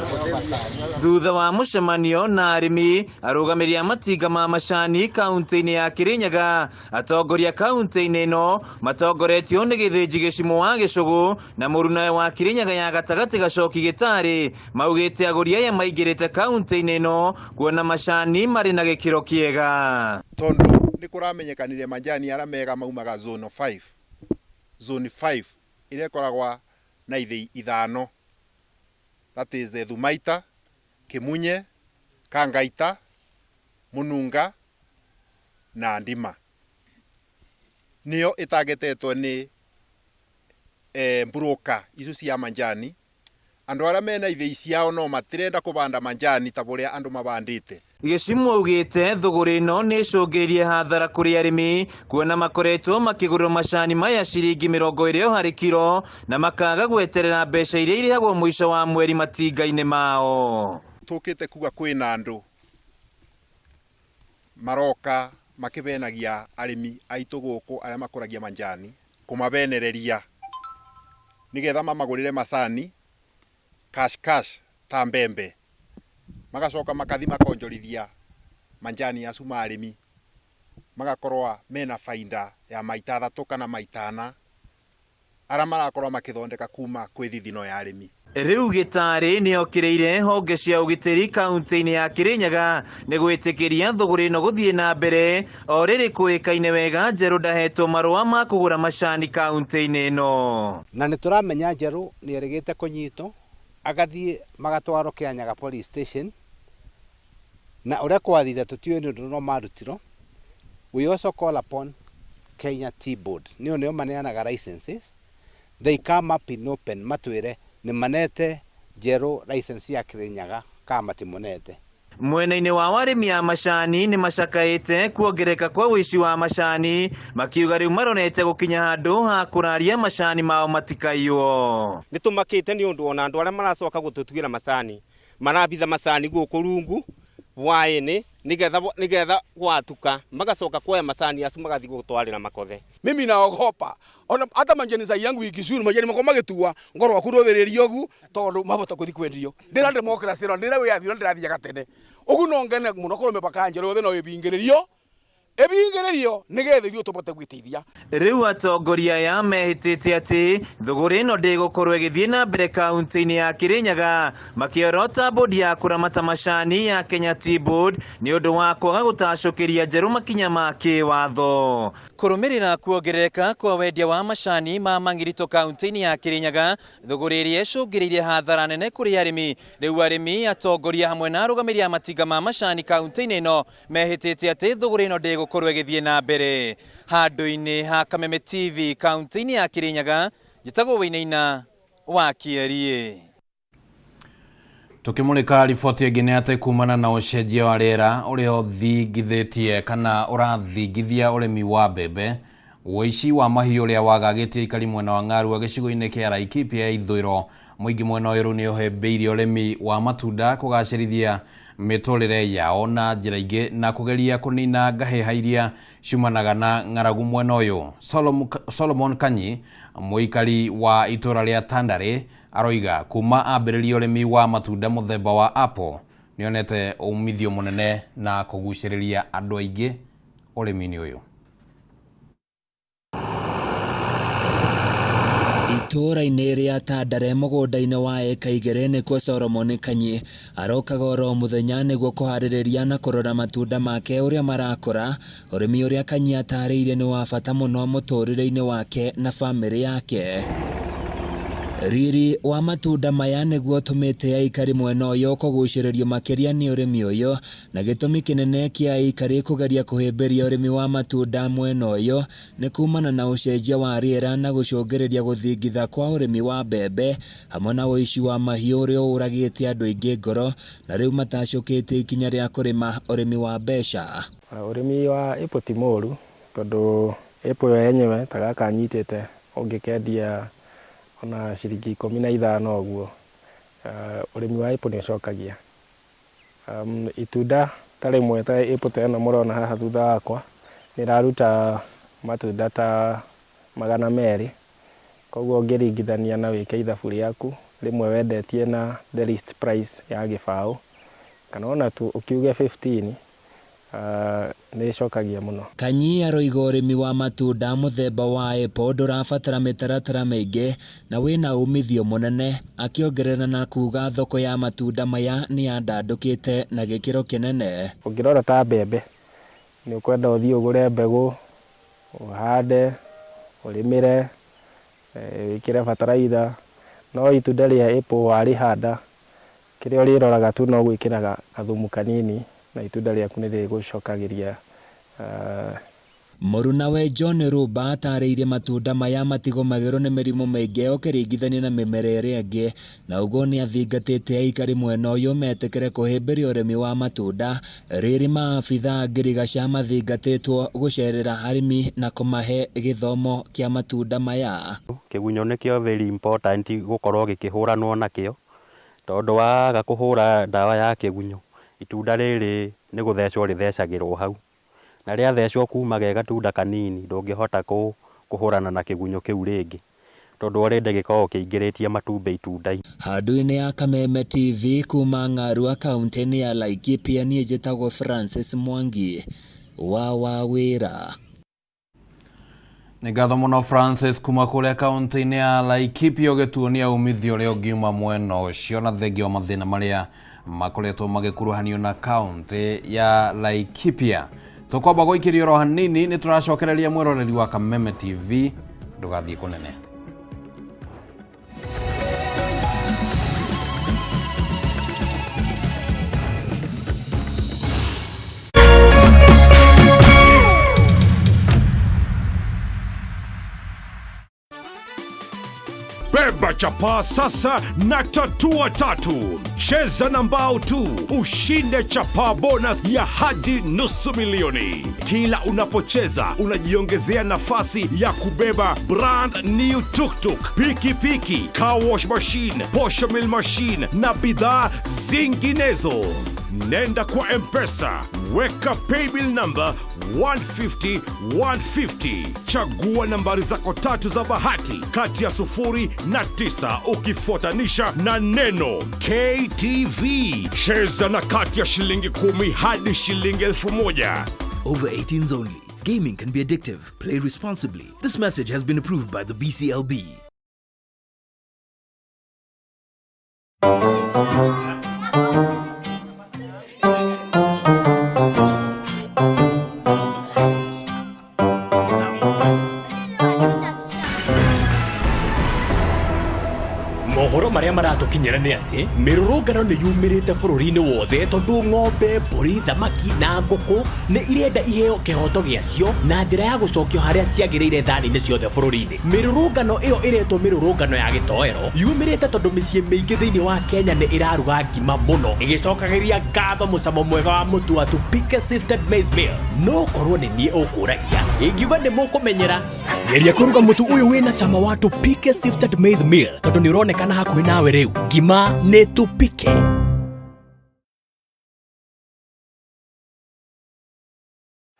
Thutha wa mũcemanio na arĩmi, arũgamĩrĩri a matinga ma macani kaunti-inĩ ya Kirinyaga, atongoria kaunti-inĩ ĩno matongoretio nĩ Gĩthĩnji Gĩcimũ wa Gĩcũgũ na mũrunawe wa Kirinyaga ya gatagatĩ Gacoki Gĩtarĩ maugĩte agũri aya maingĩrĩte kaunti-inĩ ĩno kuona macani marĩ na gĩkĩro kĩega. Tondu nĩ kũramenyekanire majani arĩa mega maumaga zone 5. Zone 5 ĩrĩa ĩkoragwa na ithĩi ithano, that is Thumaita, Kimunye, Kangaita, Mununga na Ndima. Nĩyo ĩtagetetwo nĩ mburoka icio cia manjani. Andũ arĩa mena ithĩi ciao no matirenda kũbanda manjani ta ũrĩa andũ mabandĩte. Gĩcimũ augĩte thũgũrĩ ĩno nĩ ĩcũngĩrĩirie hathara kũrĩ arĩmi kuona makoretwo makĩgũrĩrwo macani maya ciringi 20 harĩ kiro na makaga gweterera mbeca iria irĩhagwo mũico wa mweri matinga-inĩ mao. Tũkĩte kuga kwĩna andũ maroka makĩbenagia arĩmi aitũ gũkũ arĩa makũragia manjani kũmabenereria nĩgetha mamagũrĩre macani cash cash ta mbembe, magacoka makathi makonjorithia manjani acu ma arĩmi Magakorwa mena faida ya maita athatu kana maita ana aria marakorwo makithondeka kuma kwi thithino ya arimi. Rĩu gĩtarĩ nĩokĩrĩire honge cia ũgitĩri kaunti-inĩ ya Kirinyaga nĩ gwĩtĩkĩria thũgũrĩ ĩno gũthiĩ na mbere o rĩrĩ kũĩkaine wega Njerũ ndahetwo marũa ma kũgũra macani kaunti-inĩ ĩno. Na nĩ tũramenya Njerũ nĩ erĩgĩte kũnyitwo agathiĩ magatwarwo Kianyaga police station na ũrĩa kwathire tũtiũĩ nĩ ũndũ no marutirwo. We also call upon Kenya Tea Board nĩo nĩo maneanaga licenses, they come up in open matwĩre nĩ manete Njerũ license ya Kirinyaga kana matimũnete. Mwena-inĩ wa arĩmi a macani nĩ macakaĩte kuongereka kwa ũici wa macani makiuga rĩu marorete gũkinya handũ ha kũraria macani mao matikaiywo. Nĩ tũmakĩte nĩ ũndũ ona andũ arĩa maracoka gũtũtuĩra macani marabitha macani gũkũ rungu hwaĩ-inĩ nigetha gwatuka magacoka kuoya macani acio magathiĩ gũtwarĩra makothe. Mimi naogopa ona hata majani za yangu ikicuru majani makwa magitua ngoro waku rũthĩrĩrio ũguo tondũ mabota kũthi kwendio. Ndĩra democracy ĩno ndĩra wĩyathi ũrĩa ndĩrathiaga tene ũguo no ngene mũno korwo mĩbaka njerũ yothe no ĩbingĩrĩrio nĩgetha ithuĩ tũbote gwĩteithia. Rĩu atongoria aya mehĩtĩte atĩ thũgũrĩ ĩno ndĩgũkorwo ĩgĩthiĩ na mbere kaunti-inĩ ya Kirinyaga makĩorota bodi ya kũramata macani ya Kenya Tea Board nĩ ũndũ wa kwaga gũtacũkĩria Njerũ makinya ma kĩwatho. Kũrũmĩrĩra kuongerereka kwa wendia wa macani ma mang'irito kaunti-inĩ ya Kirinyaga thũgũrĩ ĩrĩa ĩcũngĩrĩirie hathara nene kũrĩ arĩmi. Rĩu arĩmi atongoria hamwe na arũgamĩrĩri a matinga ma macani kaunti-inĩ ĩno mehĩtĩte atĩ thũgũrĩ ĩno ndĩgũkorwo ĩgĩthiĩ na mbere. Handũ-inĩ ha Kameme TV kaunti-inĩ ya Kirinyaga njĩtagwo Wainaina wa Kĩeriĩ. Tukimulika riboti ĩngĩ nĩ atĩ kumana na ũcenjia wa rĩera ũrĩa ũthingithĩtie kana ũrathingithia ũrĩmi wa mbembe, ũici wa mahiũ ũrĩa wagagĩtie aikari mwena wa Ng'arua gĩcigo-inĩ kĩa Laikipia ya ithũĩro, mũingĩ mwena ũyũ rĩu nĩ ũhĩmbĩirie ũrĩmi wa matunda kũgacĩrithia mĩtũrĩre yao na njĩra ingĩ na kũgeria kũnina ngahĩha iria ciumanaga na ng'aragu mwena ũyũ. Solomon Kanyi, mũikari wa itũra rĩa Tandare, aroiga kuma ambĩrĩria ũrĩmi wa matunda mũthemba wa apple nĩonete umithio mũnene na kũgucĩrĩria andũ aingĩ ũrĩmi-inĩ ũyũ. Itũũra-inĩ rĩa Tandare mũgũnda-inĩ wa eka igĩrĩ nĩkuo Solomon Kanyi arokaga oro mũthenya nĩguo kũharĩrĩria na kũrora matunda make ũrĩa marakũra. Ũrĩmi ũrĩa Kanyi atarĩirie nĩ wa bata mũno mũtũrĩre-inĩ wake na bamĩrĩ yake. Riri wa matunda maya nĩguo ũtũmĩte aikari mwena ũyũ kũgucĩrĩrio makĩria nĩ ũrĩmi ũyũ, na gĩtũmi kĩnene kĩa aikari kũgeria kũhĩmbĩria ũrĩmi wa matunda mwena ũyũ nĩ kumana na ũcenjia wa rĩera na gũcũngĩrĩria gũthingitha kwa ũrĩmi wa mbembe hamwe na ũici wa mahiũ ũrĩa ũragĩte andũ aingĩ ngoro na rĩu matacũkĩtie ikinya rĩa kũrĩma ũrĩmi wa mbeca. Ũrĩmi wa apple ti mũru tondũ apple yo yenyewe ta gaka nyitĩte ũngĩkendia ona ciringi 15 ũguo, ũrĩmi wa apple nĩ ũcokagia. Itunda ta rĩmwe ta apple ta ĩno mũrona haha thutha wakwa nĩ ĩraruta matunda ta 200, koguo ũngĩringithania na wĩke ithabu rĩaku rĩmwe wendetie na the list price ya gĩbaũ kana ona tu ũkiuge 15, nĩ ĩcokagia mũno. Kanyi aroiga ũrĩmi wa matunda mũthemba wa apple ndũrabatara mĩtaratara mĩingĩ na wĩna umithio mũnene, akĩongerera na kuga thoko ya matunda maya nĩ yandandũkĩte na gĩkĩro kĩnene. Ũngĩrora ta mbembe nĩ ũkwenda ũthiĩ ũgũre mbegũ, ũhande, ũrĩmĩre, wĩkĩre bataraitha, no itunda rĩa apple warĩhanda kĩrĩa ũrĩroraga tu no gwĩkĩra gathumu kanini na itunda rĩaku nĩ rĩgũcokagĩria. Mũrunawe John Ruba atarĩirie matunda maya matigũmagĩrwo nĩ mĩrimũ mĩingĩ ũkĩringithania na mĩmera ĩrĩa ĩngĩ, na ũguo nĩ athingatĩte aikari mwena ũyũ metĩkĩre kũhĩmbĩria ũrĩmi wa matunda rĩrĩ maabitha ngirigaca mathingatĩtwo gũcerera arĩmi na kũmahe gĩthomo kĩa matunda maya. Kĩgunyũ nĩkĩo very important gũkorwo gĩkĩhũranwo nakĩo tondũ waga kũhũra ndawa ya kĩgunyũ itunda rĩrĩ nĩ gũthecwo rĩthecagĩrwo hau na rĩathecwo kuma ge gatunda kanini ndũngĩhota kũhũrana na kĩgunyũ kĩu rĩngĩ tondũ already gĩkoragwo kĩingĩrĩtie matumbĩ itunda-inĩ. Handũ-inĩ ya Kameme TV kuma Ng'arua kaunti-inĩ ya Laikipia, niĩ njĩtagwo Francis Mwangi. wa Wawĩra. Nĩ ngatho mũno Francis kuma kũrĩa kaũntĩ-inĩ ya Laikipia ũgĩtuonia umithio ũrĩa ũngiuma mwena ũcio na thengia wa mathĩna marĩa makoretwo magĩkuruhanio na kaũntĩ ya Laikipia. Tũkwamba gũikĩrio oro hanini nĩ tũracokereria mwĩroreri wa Kameme TV ndũgathiĩ kũnene. Beba chapaa sasa na tatua tatu. Cheza na mbao tu ushinde chapaa bonus ya hadi nusu milioni. Kila unapocheza unajiongezea nafasi ya kubeba brand new tuktuk, pikipiki, car wash machine, posho mill machine na bidhaa zinginezo. Nenda kwa M-Pesa, weka paybill number 150 150. Chagua nambari zako tatu za bahati kati ya 0 na 9 ukifuatanisha na neno KTV. Cheza na kati ya shilingi 10 hadi shilingi 1000. Over 18s only. Gaming can be addictive. Play responsibly. This message has been approved by the BCLB. Mohoro marĩa maratũkinyĩra nĩ atĩ mĩrũrũngano nĩ yumĩrĩte bũrũri-inĩ wothe tondũ ng'ombe, mbũri, thamaki na ngũkũ nĩ irenda iheo kĩhoto gĩacio na njĩra ya gũcokio harĩa ciagĩrĩire thani-inĩ ciothe bũrũri-inĩ. Mĩrũrũngano ĩyo ĩretwo mĩrũrũngano ya gĩtoero yumĩrĩte tondũ mĩciĩ mĩingĩ thĩinĩ wa Kenya nĩ ĩraruga ngima mũno ĩgĩcokagĩria ngatho mũcamo mwega wa mũtu wa Tupike Sifted Maize Meal. No korwo nĩ niĩ ũkũragia ingiuga nĩ mũkũmenyera. Geria kũruga mũtu ũyũ wĩna cama wa Tupike Sifted Maize Meal tondũ nĩ ũronekana hakuhĩ nawe rĩu. Ngima nĩ Tupike.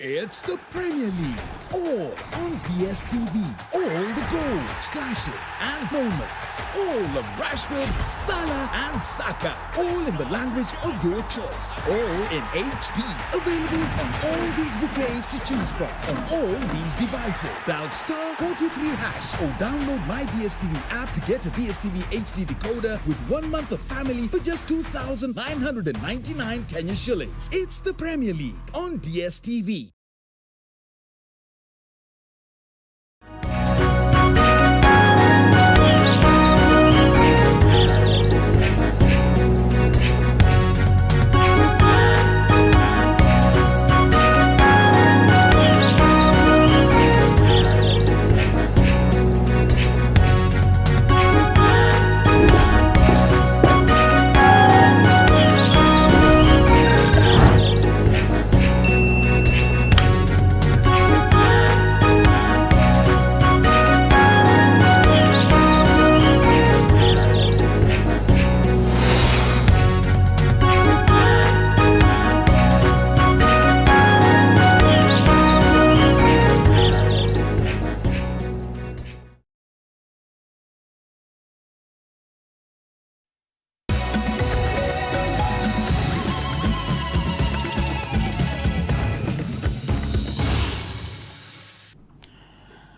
It's the Premier League, all on DSTV. All the goals, clashes, and moments. All of Rashford, Salah, and Saka. All in the language of your choice. All in HD. Available on all these bouquets to choose from. On all these devices. Dial star 423 hash or download my DSTV app to get a DSTV HD decoder with 1 month of family for just 2,999 Kenya shillings. It's the Premier League on DSTV.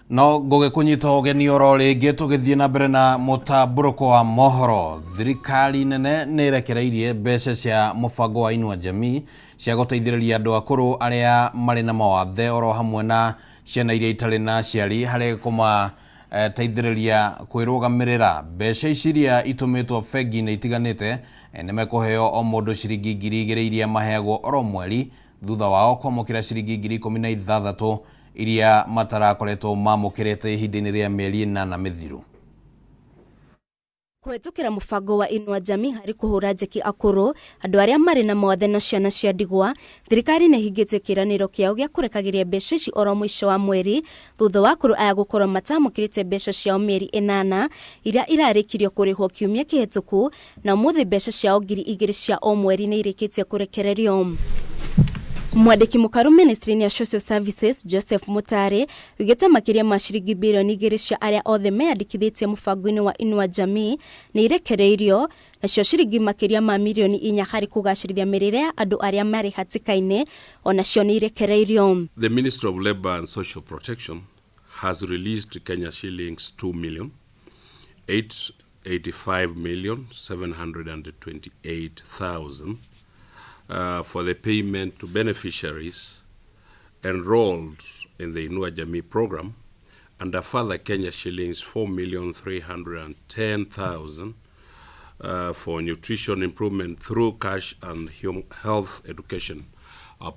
No ngũgĩkũnyita ũgeni oro rĩngĩ tũgĩthiĩ na mbere na mũtambũrũko wa mohoro. Thirikari nene nĩ ĩrekereirie mbeca cia mũbango wa Inua Jamii cia gũteithĩrĩria andũ akũrũ arĩa marĩ na mawathe oro hamwe na ciana iria itarĩ na aciari harĩ kũmateithĩrĩria kwĩrũgamĩrĩra. Mbeca ici iria itũmĩtwo bengi-inĩ itiganĩte nĩ mekũheo o mũndũ ciringi 2,000 iria maheagwo oro mweri thutha wao kwamũkĩra ciringi 16,000 iria matarakoretwo mamũkĩrĩte ihinda-inĩ rĩa mĩeri 8 mĩthiru. Kũhetũkĩra mũbango wa Inua Jamii harĩ kũhũra njeki akũrũ, andũ arĩa marĩ na mawathe na ciana cia ndigwa, thirikari nĩ ĩhingĩtie kĩĩranĩro kĩao gĩa kũrekagĩria mbeca ici oro mũico wa mweri thutha wa akũrũ aya gũkorwo matamũkĩrĩte mbeca ciao mĩeri 8 iria irarĩkirio kũrĩhwo kiumia kĩhetũku na ũmũthĩ mbeca ciao 2,000 cia o mweri nĩ irĩkĩtie kũrekererio. Mwandĩki mũkaru ministry-inĩ ya Social Services Joseph Mutare oigĩte makĩria ma ciringi birioni 2 cia arĩa othe meyandĩkithĩtie mũbango-inĩ wa Inua Jamii nĩ irekereirio, nacio ciringi makĩria ma mirioni 4 harĩ kũgacĩrithia mĩrĩre ya andũ arĩa marĩ hatĩka-inĩ o nacio nĩ irekereirio. The Ministry of Labour and Social Protection has released Kenya shillings 2 million 885,728,000 for the payment to beneficiaries enrolled in the Inua Jamii program, and a further Kenya shillings 4,310,000 for nutrition improvement through cash and health education,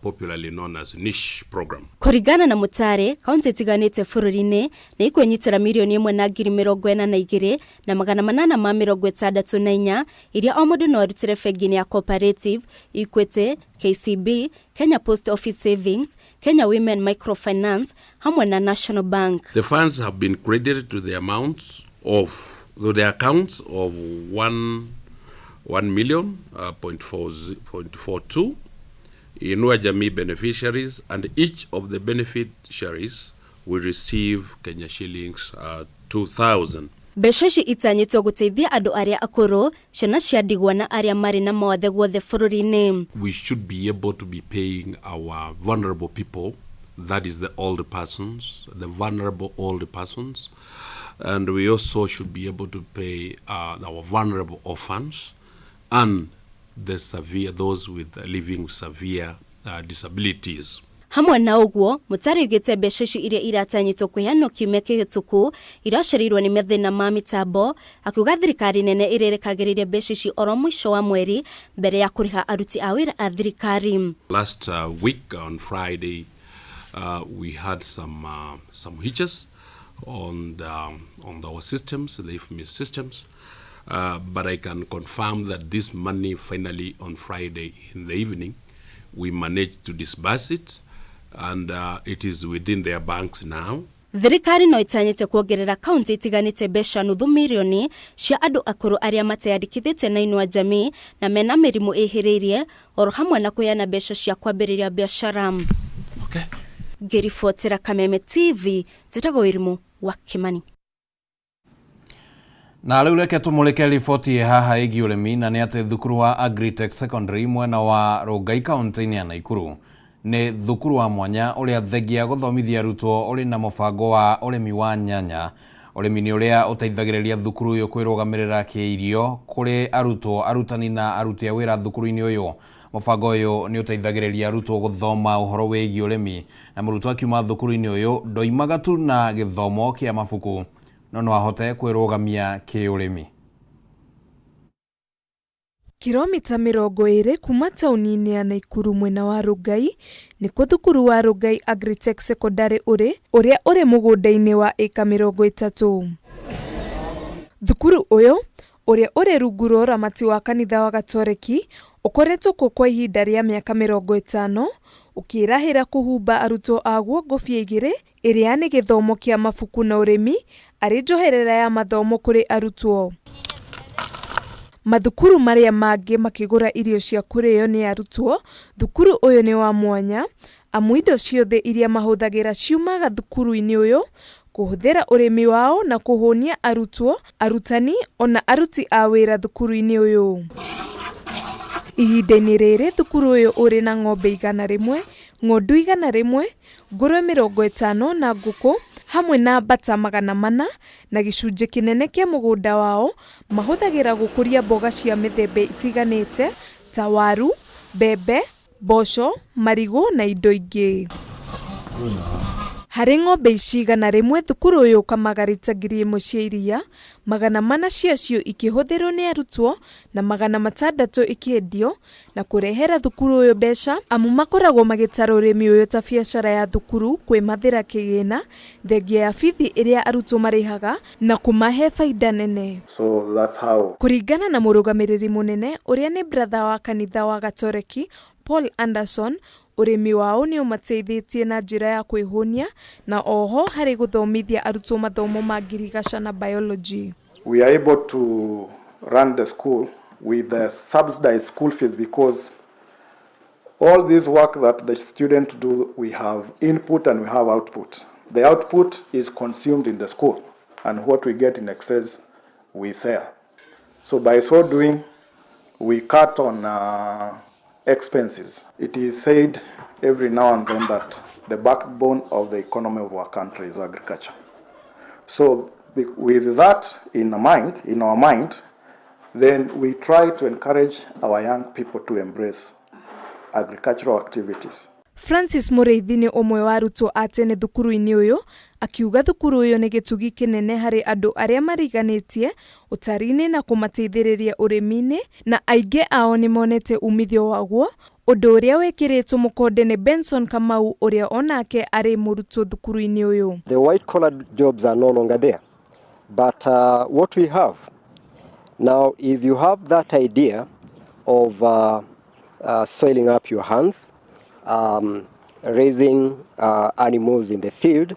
popularly known as NISH program. Kũringana na Mutare, kaunti itiganĩte bũrũri-inĩ nĩ ikwĩnyitĩra 1,042,864 iria o mũndũ no arutĩre bengi-inĩ ya Cooperative, Equity, KCB, Kenya Post Office Savings, Kenya Women Microfinance hamwe na National Bank. The funds have been credited to the amounts of to the accounts of 1 million, point four point four two Inua Jamii beneficiaries, and each of the beneficiaries will receive Kenya shillings 2,000. Mbeca ici itanyĩtwo gũteithia andũ arĩa akũrũ, ciana cia ndigwa na arĩa marĩ na mawathe guothe bũrũri-inĩ. We should be able to be paying our vulnerable people, that is the old persons, the vulnerable old persons, and we also should be able to pay our vulnerable orphans and the severe, those with living severe disabilities. Hamwe na ũguo, Mutare oigĩte mbeca ici iria iratanyĩtwo kũheanwo kiumia kĩhĩtũku iracereirwo nĩ mathĩna ma mĩtambo, akiuga thirikari nene ĩrĩrekagĩrĩria mbeca ici oro mũico wa mweri mbere ya kũrĩha aruti a wĩra a thirikari. Last week on Friday, we had some hitches on our systems, the IFMIS systems. But I can confirm that this money finally on Friday in the evening, we managed to disburse it, and it is within their banks now. Thirikari no ĩtanyĩte kuongerera kaunti itiganĩte mbeca nuthu mirioni cia andũ akũrũ arĩa mateyandĩkithĩtie na Inua Jamii na mena mĩrimũ ĩhĩrĩirie, oro hamwe na kũheana mbeca cia kwambĩrĩria biacara. Ngĩribotera Kameme TV, njĩtagwo Wĩrimũ wa Kĩmani. Na rĩu reke tũmũrĩke riboti ĩ haha ĩgiĩ ũrĩmi, na nĩ atĩ thukuru wa Agritech Secondary mwena wa Rongai kaunti-inĩ ya Nakuru nĩ thukuru wa mwanya ũrĩa thengia gũthomithia arutwo ũrĩ na mũbango wa ũrĩmi wa nyanya. Ũrĩmi nĩ ũrĩa ũteithagĩrĩria thukuru ũyũ kwĩrũgamĩrĩra kĩirio kũrĩ arutwo, arutani na aruti a wĩra thukuru-inĩ ũyũ. Mũbango ũyũ nĩ ũteithagĩrĩria arutwo gũthoma ũhoro wĩgiĩ ũrĩmi, na mũrutwo akiuma thukuru-inĩ ũyũ ndoimaga tu na gĩthomo kĩa mabuku, no ahote kwĩrũgamia kĩũrĩmi. Kilomita 20 kuma taũni-inĩ ya Nakuru mwena wa Rongai nĩkuo thukuru wa Rongai Agritech Secondary ũrĩ, ũrĩa ũrĩ mũgũnda-inĩ wa ĩka 30. Thukuru ũyũ ũrĩa ũrĩ rungu rwa ũramati wa kanitha wa Gatoreki ũkoretwo kuo kwa ihinda rĩa mĩaka 50, ũkĩĩrahĩra kũhumba arutwo aguo ngũbia igĩrĩ ĩrĩa nĩ gĩthomo kĩa mabuku na ũrĩmi arĩ njoherera ya mathomo kũrĩ arutwo. Mathukuru marĩa mangĩ makĩgũra irio cia kũrĩo nĩ arutwo, thukuru ũyũ nĩ wa mwanya amu indo ciothe iria mahũthagĩra ciumaga thukuru-inĩ ũyũ kũhũthĩra ũrĩmi wao na kũhũnia arutwo, arutani ona aruti a wĩra thukuru-inĩ ũyũ. Ihinda-inĩ rĩrĩ thukuru ũyũ ũrĩ na ng'ombe 100, ng'ondu 100, ngũrwe 50 na ngũkũ hamwe na mbata 400 na gĩcunjĩ kĩnene kĩa mũgũnda wao mahũthagĩra gũkũria mboga cia mĩthemba ĩtiganĩte ta waru, mbembe, mboco, marigũ na indo ingĩ. Harĩ ng'ombe ici 100 thukuru ũyũ ũkamaga rita 1000 cia iria, 400 ciacio ikĩhũthĩrwo nĩ arutwo na 600 ikĩendio na kũrehera thukuru ũyũ mbeca amu makoragwo magĩtara ũrĩmi ũyũ ta biacara ya thukuru kwĩmathĩra kĩgĩna, thengia ya bithi ĩrĩa arutwo marĩhaga na kũmahe baida nene. So that's how. Kũringana na mũrũgamĩrĩri mũnene ũrĩa nĩ bratha wa kanitha wa Gatoreki Paul Anderson, ũrĩmi wao nĩ ũmateithĩtie na njĩra ya kwĩhũnia na oho harĩ gũthomithia arutwo mathomo ma ngirigaca na biology. We are able to run the school with the subsidized school fees because All this work that the students do, we have input and we have output. The output is consumed in the school, and what we get in excess, we sell. So by so doing, we cut on expenses. It is said every now and then that the backbone of the economy of our country is agriculture. So with that in mind, in our mind, then we try to encourage our young people to embrace agricultural activities. Francis Mũrĩithi nĩ ũmwe wa arutwo a tene thukuru-inĩ ũyũ akiuga thukuru ũyũ nĩ gĩtugi kĩnene harĩ andũ arĩa mariganĩtie ũtari-inĩ na kũmateithĩrĩria ũrĩmi-inĩ na aingĩ ao nĩ monete umithio waguo ũndũ ũrĩa wĩkĩrĩtwo mũkonde nĩ Benson Kamau ũrĩa onake arĩ mũrutwo thukuru-inĩ ũyũ. The white collar jobs are no longer there, but what we have now, if you have that idea of soiling up your hands, raising animals in the field,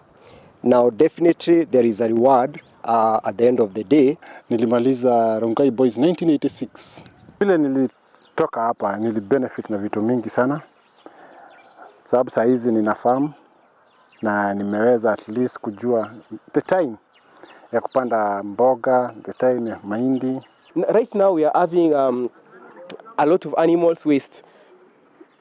now definitely there is a reward at the end of the day. Nilimaliza Rongai Boys 1986. Vile nilitoka hapa nilibenefit na vitu mingi sana, sababu saa hizi nina farm na nimeweza at least kujua the time ya kupanda mboga, the time ya mahindi. Right now we are having a lot of animals waste.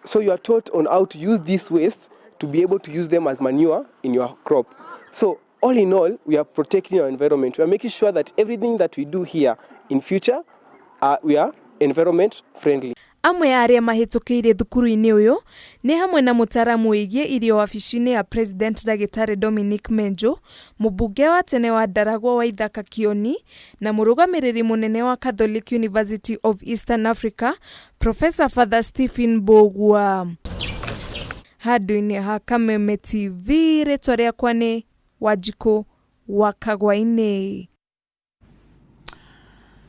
So you are taught on how to use this waste to be able to use them as manure in your crop. So all in all, we are protecting our environment. We are making sure that everything that we do here in future, we are environment friendly. Amwe a arĩa mahĩtũkĩire thukuru-inĩ ũyũ nĩ hamwe na mũtaaramu wĩgiĩ irio wabici-inĩ ya President Ndagĩtarĩ Dominic Menjo, mũmbunge wa tene wa Ndaragwa Waithaka Kioni na mũrũgamĩrĩri mũnene wa Catholic University of Eastern Africa Professor Father Stephen Mbugua. Handũ-inĩ ha Kameme TV rĩtwa rĩakwa nĩ Wanjikũ wa Kagwainĩ.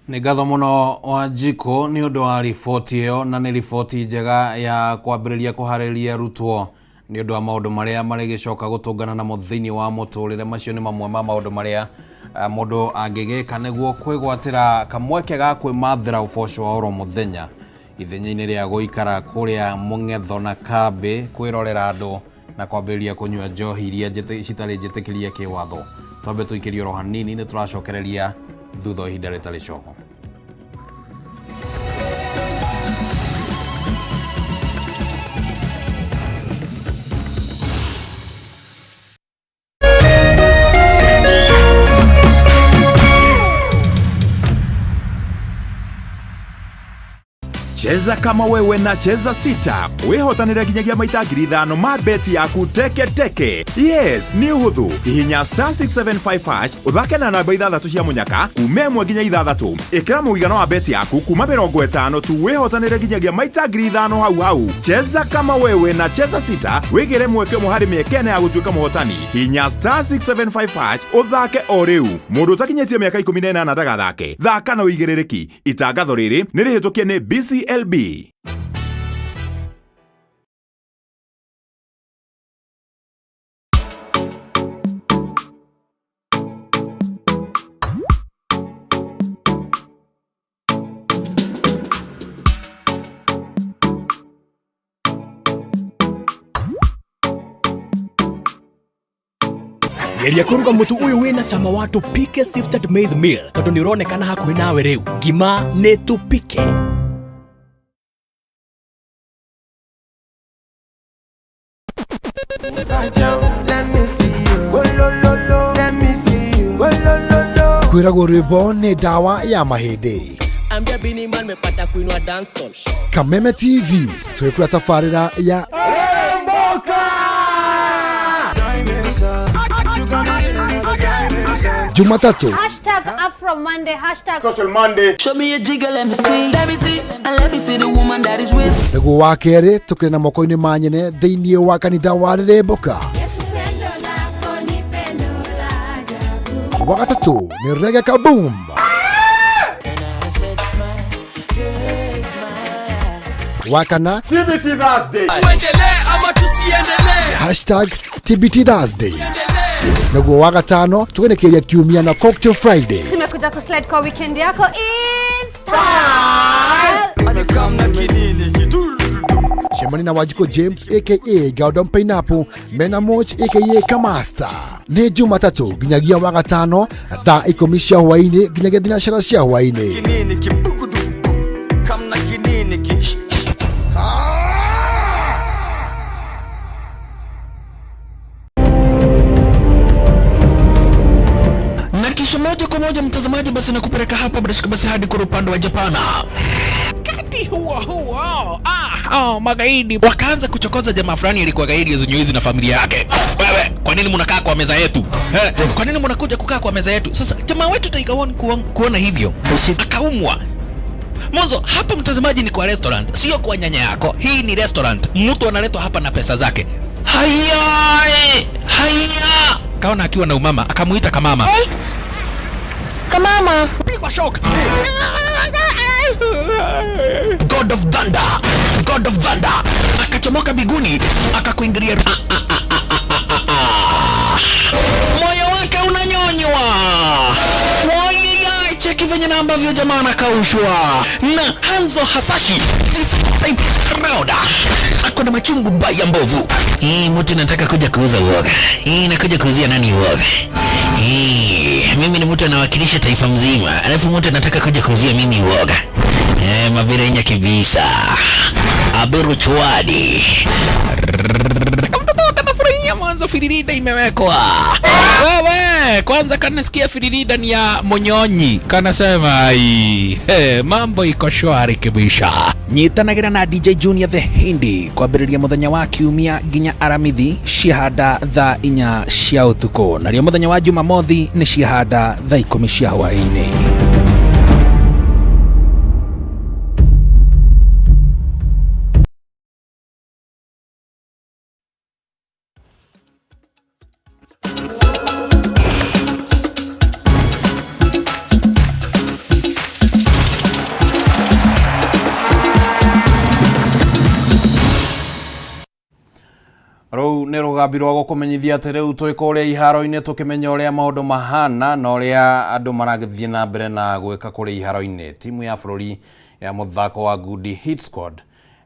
Nĩ ngatho mũno Wanjikũ nĩ ũndũ wa riboti ĩyo na nĩ riboti njega ya kwambĩrĩria kũharĩrĩria arutwo nĩ ũndũ wa maũndũ marĩa marĩgĩcoka gũtũngana namo thĩinĩ wa mũtũrĩre. Macio nĩ mamwe ma maũndũ marĩa mũndũ angĩgĩka nĩguo kwĩgwatĩra kamweke ga kwĩmathĩra ũboco wa oro mũthenya ithenya-inĩ rĩa gũikara kũrĩa mũng'etho na kambĩ kwĩrorera andũ na kwambĩrĩria kũnyua njohi iria citarĩ njĩtĩkĩrie kĩwatho. Twambe tũikĩrie oro hanini nĩ tũracokereria thutha wa ihinda rĩtarĩ coho. Cheza kama wewe na Cheza Sita wihotanire nginyagia maita 5,000 ma beti yaku teke teke. Yes, nĩ ũhũthũ. Hihinya star 675 hash ũthake na namba 6 cia mũnyaka kuma 1 nginya 6. Ĩkĩra mũigana wa beti yaku kuma 50 tu wihotanire nginyagia maita 5,000 hau hau. Cheza kama wewe na Cheza Sita wigire mweke ũmwe harĩ mĩeke ĩna ya gũtuĩka mũhotani. Hihinya star 675 hash ũthake o rĩu. Mũndũ ũtakinyĩtie mĩaka 18 ndagathake. Thaka na ũigĩrĩrĩki. Itangatho rĩrĩ nĩ rĩhĩtũkie nĩ BCLB. Geria kũruga mũtu ũyũ wĩna cama wa Tupike Sifted Maize Meal tondũ nĩ ũronekana hakuhĩ nawe rĩu. Ngima nĩ Tupike. Kwĩragwo rwĩmbo nĩ ndawa ya mahĩndĩ. Kameme TV twĩkũra tabarĩra ya Jumatatu #Afro Monday, #Social Monday. Show me a jigger, let me see. Let me see, and let me see the woman that is with. Nĩguo wa kerĩ tũkĩrĩ na moko-inĩ ma nyene thĩinĩ wa kanitha wa Rĩrĩmbũka. Wa gatatũ nĩ Reggae Kaboom. Wa kana TBT Thursday. #TBT Thursday. Nĩguo wa gatano tũgenekeria kiumia na Cocktail Friday. Tumekuja kuslide kwa weekend yako is style. Cemania na Wanjikũ James aka Gordon Pineapple mena Moch aka Kamasta. Nĩ Jumatatũ nginyagia Wagatano thaa 10 cia hwaĩ-inĩ nginyagia 3 cia hwaĩ-inĩ. Kinini kibukuduku kamna kinini ki Na kisha moja kwa moja mtazamaji, basi nakupeleka hapa bila shaka basi hadi kule upande wa Japana. Wakati huo huo, magaidi wakaanza kuchokoza jamaa fulani alikuwa gaidi ya na familia yake. Wewe, kwa nini mnakaa kwa meza yetu? Kwa nini mnakuja kukaa kwa meza yetu? Sasa jamaa wetu Tiger One kuona hivyo akaumwa. Mwanzo hapa mtazamaji ni kwa restaurant, sio kwa nyanya yako. Hii ni restaurant, mtu analetwa hapa na pesa zake. Haya, haya. Kaona akiwa na umama, akamuita kamama. Hey. Kamama. Pigwa shock. God of Thunder, God of Thunder akachomoka biguni akakuingilia. Moyo wake unanyonywa. Moyo, cheki venye na ambavyo jamaa anakaushwa na Hanzo Hasashi this type round ako na machungu baya mbovu. Hii mtu nataka kuja kuuza uoga. Hii nakuja kuuzia nani uoga? Hii mimi ni mtu anawakilisha taifa mzima, alafu mtu anataka kuja kuuzia mimi uoga. Mabirenya kibisa. Abiru chwadi. Mtoto kanafurahia mwanzo firirida imewekwa. Wewe, kwanza kanasikia firirida ni ya monyonyi. Kanasema ai, mambo iko shwari kibisha. Nyitanagira na DJ Junior the Hindi kwambĩrĩria mũthenya wa kiumia nginya Aramithi ciahanda thaa 4 cia ũtukũ, narĩo mũthenya wa Jumamothi nĩ ciahanda thaa 10 cia hwaĩ-inĩ. Rũu nĩ rũgambi rwa gũkũmenyithia atĩ rĩu twĩ kũrĩa iharo-inĩ tũkĩmenya ũrĩa maũndũ mahana na ũrĩa andũ maragĩthiĩ na mbere na gwĩka kũrĩa iharo-inĩ. Timu ya bũrũri ya mũthako wa ngundi Hit Squad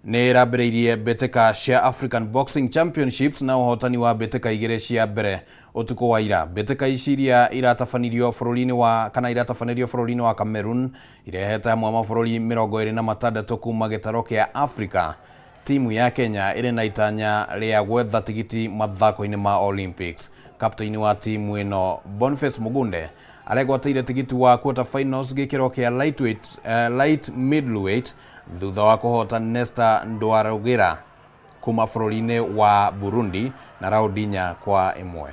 nĩ ĩrambĩrĩirie mbĩtĩka cia African Boxing Championships na ũhotani wa mbĩtĩka 2 cia mbere ũtukũ wa ira. Mbĩtĩka ici iria iratabanĩrio bũrũri-inĩ wa kana iratabanĩrio bũrũri-inĩ wa Cameroon irehete hamwe mabũrũri 26 kuma gĩtaro kĩa Africa. Timu ya Kenya ĩrĩ na itanya rĩa gwetha tigiti mathako-inĩ ma Olympics. Kapteni wa timu ĩno Boniface Mugunde aregwatĩire tigiti wa quarter finals gĩkĩro kĩa light middleweight thutha wa kũhota Nesta Ndwarugira kuma bũrũri-inĩ wa Burundi na raundi 4-1. Round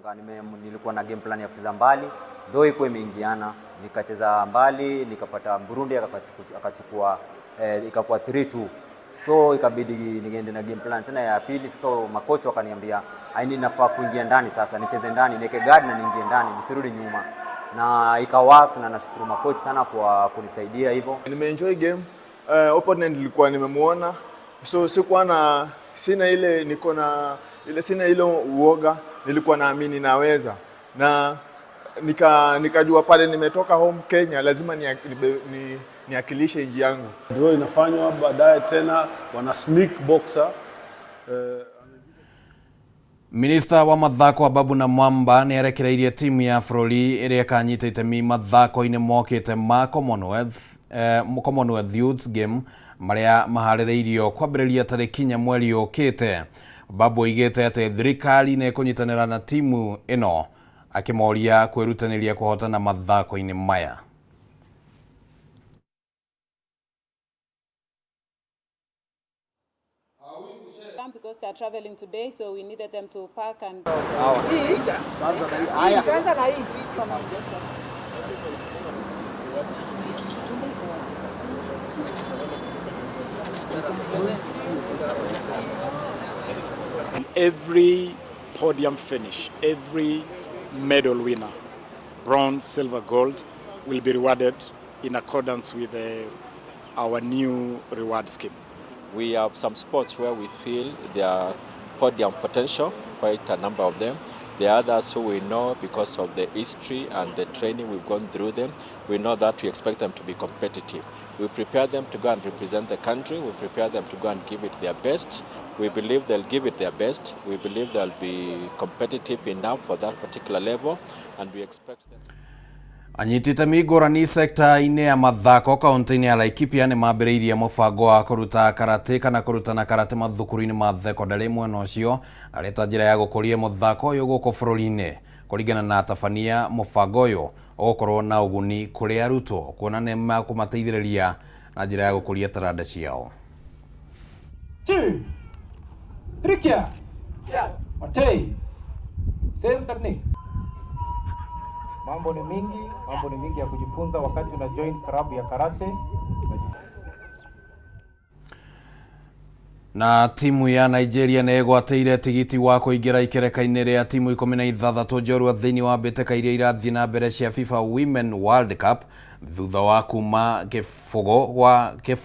1 nilikuwa na game plan ya kucheza mbali, though iko imeingiana, nikacheza mbali nikapata Burundi akachukua ikakuwa 3-2. So ikabidi niende na game plan tena ya pili. Sasa makocha wakaniambia aini nafaa kuingia ndani sasa, nicheze ndani, niweke guard na niingie ndani, nisirudi nyuma. Na ikawak, na nashukuru makocha sana kwa kunisaidia hivyo. Nimeenjoy game. Opponent nilikuwa nimemuona. So sikuwa na sina ile niko na ile sina ile uoga, nilikuwa naamini naweza. Na nikajua pale nimetoka home Kenya lazima niakilishe nchi yangu. Draw inafanywa baadaye tena wana sneak boxer. Minista wa mathako Ababu na Mwamba nĩ arekereirie timu ya bũrũri ĩrĩa ĩkanyita itemi mathako-inĩ mokĩte ma Commonwealth Youth Game marĩa maharĩrĩirio kwambĩrĩria tarĩki 4 mweri ũkĩte. Babu oigĩte atĩ thirikari nĩ ĩkũnyitanĩra na timu ĩno akĩmoria kwĩrutanĩria kũhotana mathako-inĩ maya. Because they are traveling today, so we needed them to park and. Every podium finish, every medal winner, bronze, silver, gold, will be rewarded in accordance with our new reward scheme. We have some sports where we feel there are podium potential, quite a number of them, There are others who we know because of the history and the training we've gone through them. We know that we expect them to be competitive. We prepare them to go and represent the country. We prepare them to go and give it their best. We believe they'll give it their best. We believe they'll be competitive enough for that particular level, and we expect them. Anyiti itemi ngũrani sekta-inĩ ya mathako kaunti-inĩ ya Laikipia nĩ mambĩrĩirie mũbango wa kũruta karate kana kũrutana karate mathukuru-inĩ ma thekondarĩ mwena ũcio arĩ ta njĩra ya gũkũria mũthako ũyũ gũkũ bũrũri-inĩ. Kũringana na atabania, mũbango ũyũ ũgũkorwo na ũguni kũrĩ arutwo kuona nĩ makũmateithĩrĩria na njĩra ya gũkũria taranda ciao. Two, three, kia. Matei. Same technique. Mambo ni mingi ya kujifunza wakati una join klabu ya karate. Na timu ya Nigeria nĩ ĩgwatĩire tigiti wa kũingĩra ikereka-inĩ rĩa timu 16 njorua thĩinĩ wa mbĩtĩka iria irathiĩ na mbere cia FIFA Women World Cup thutha wa kuma gĩbũgũ gwa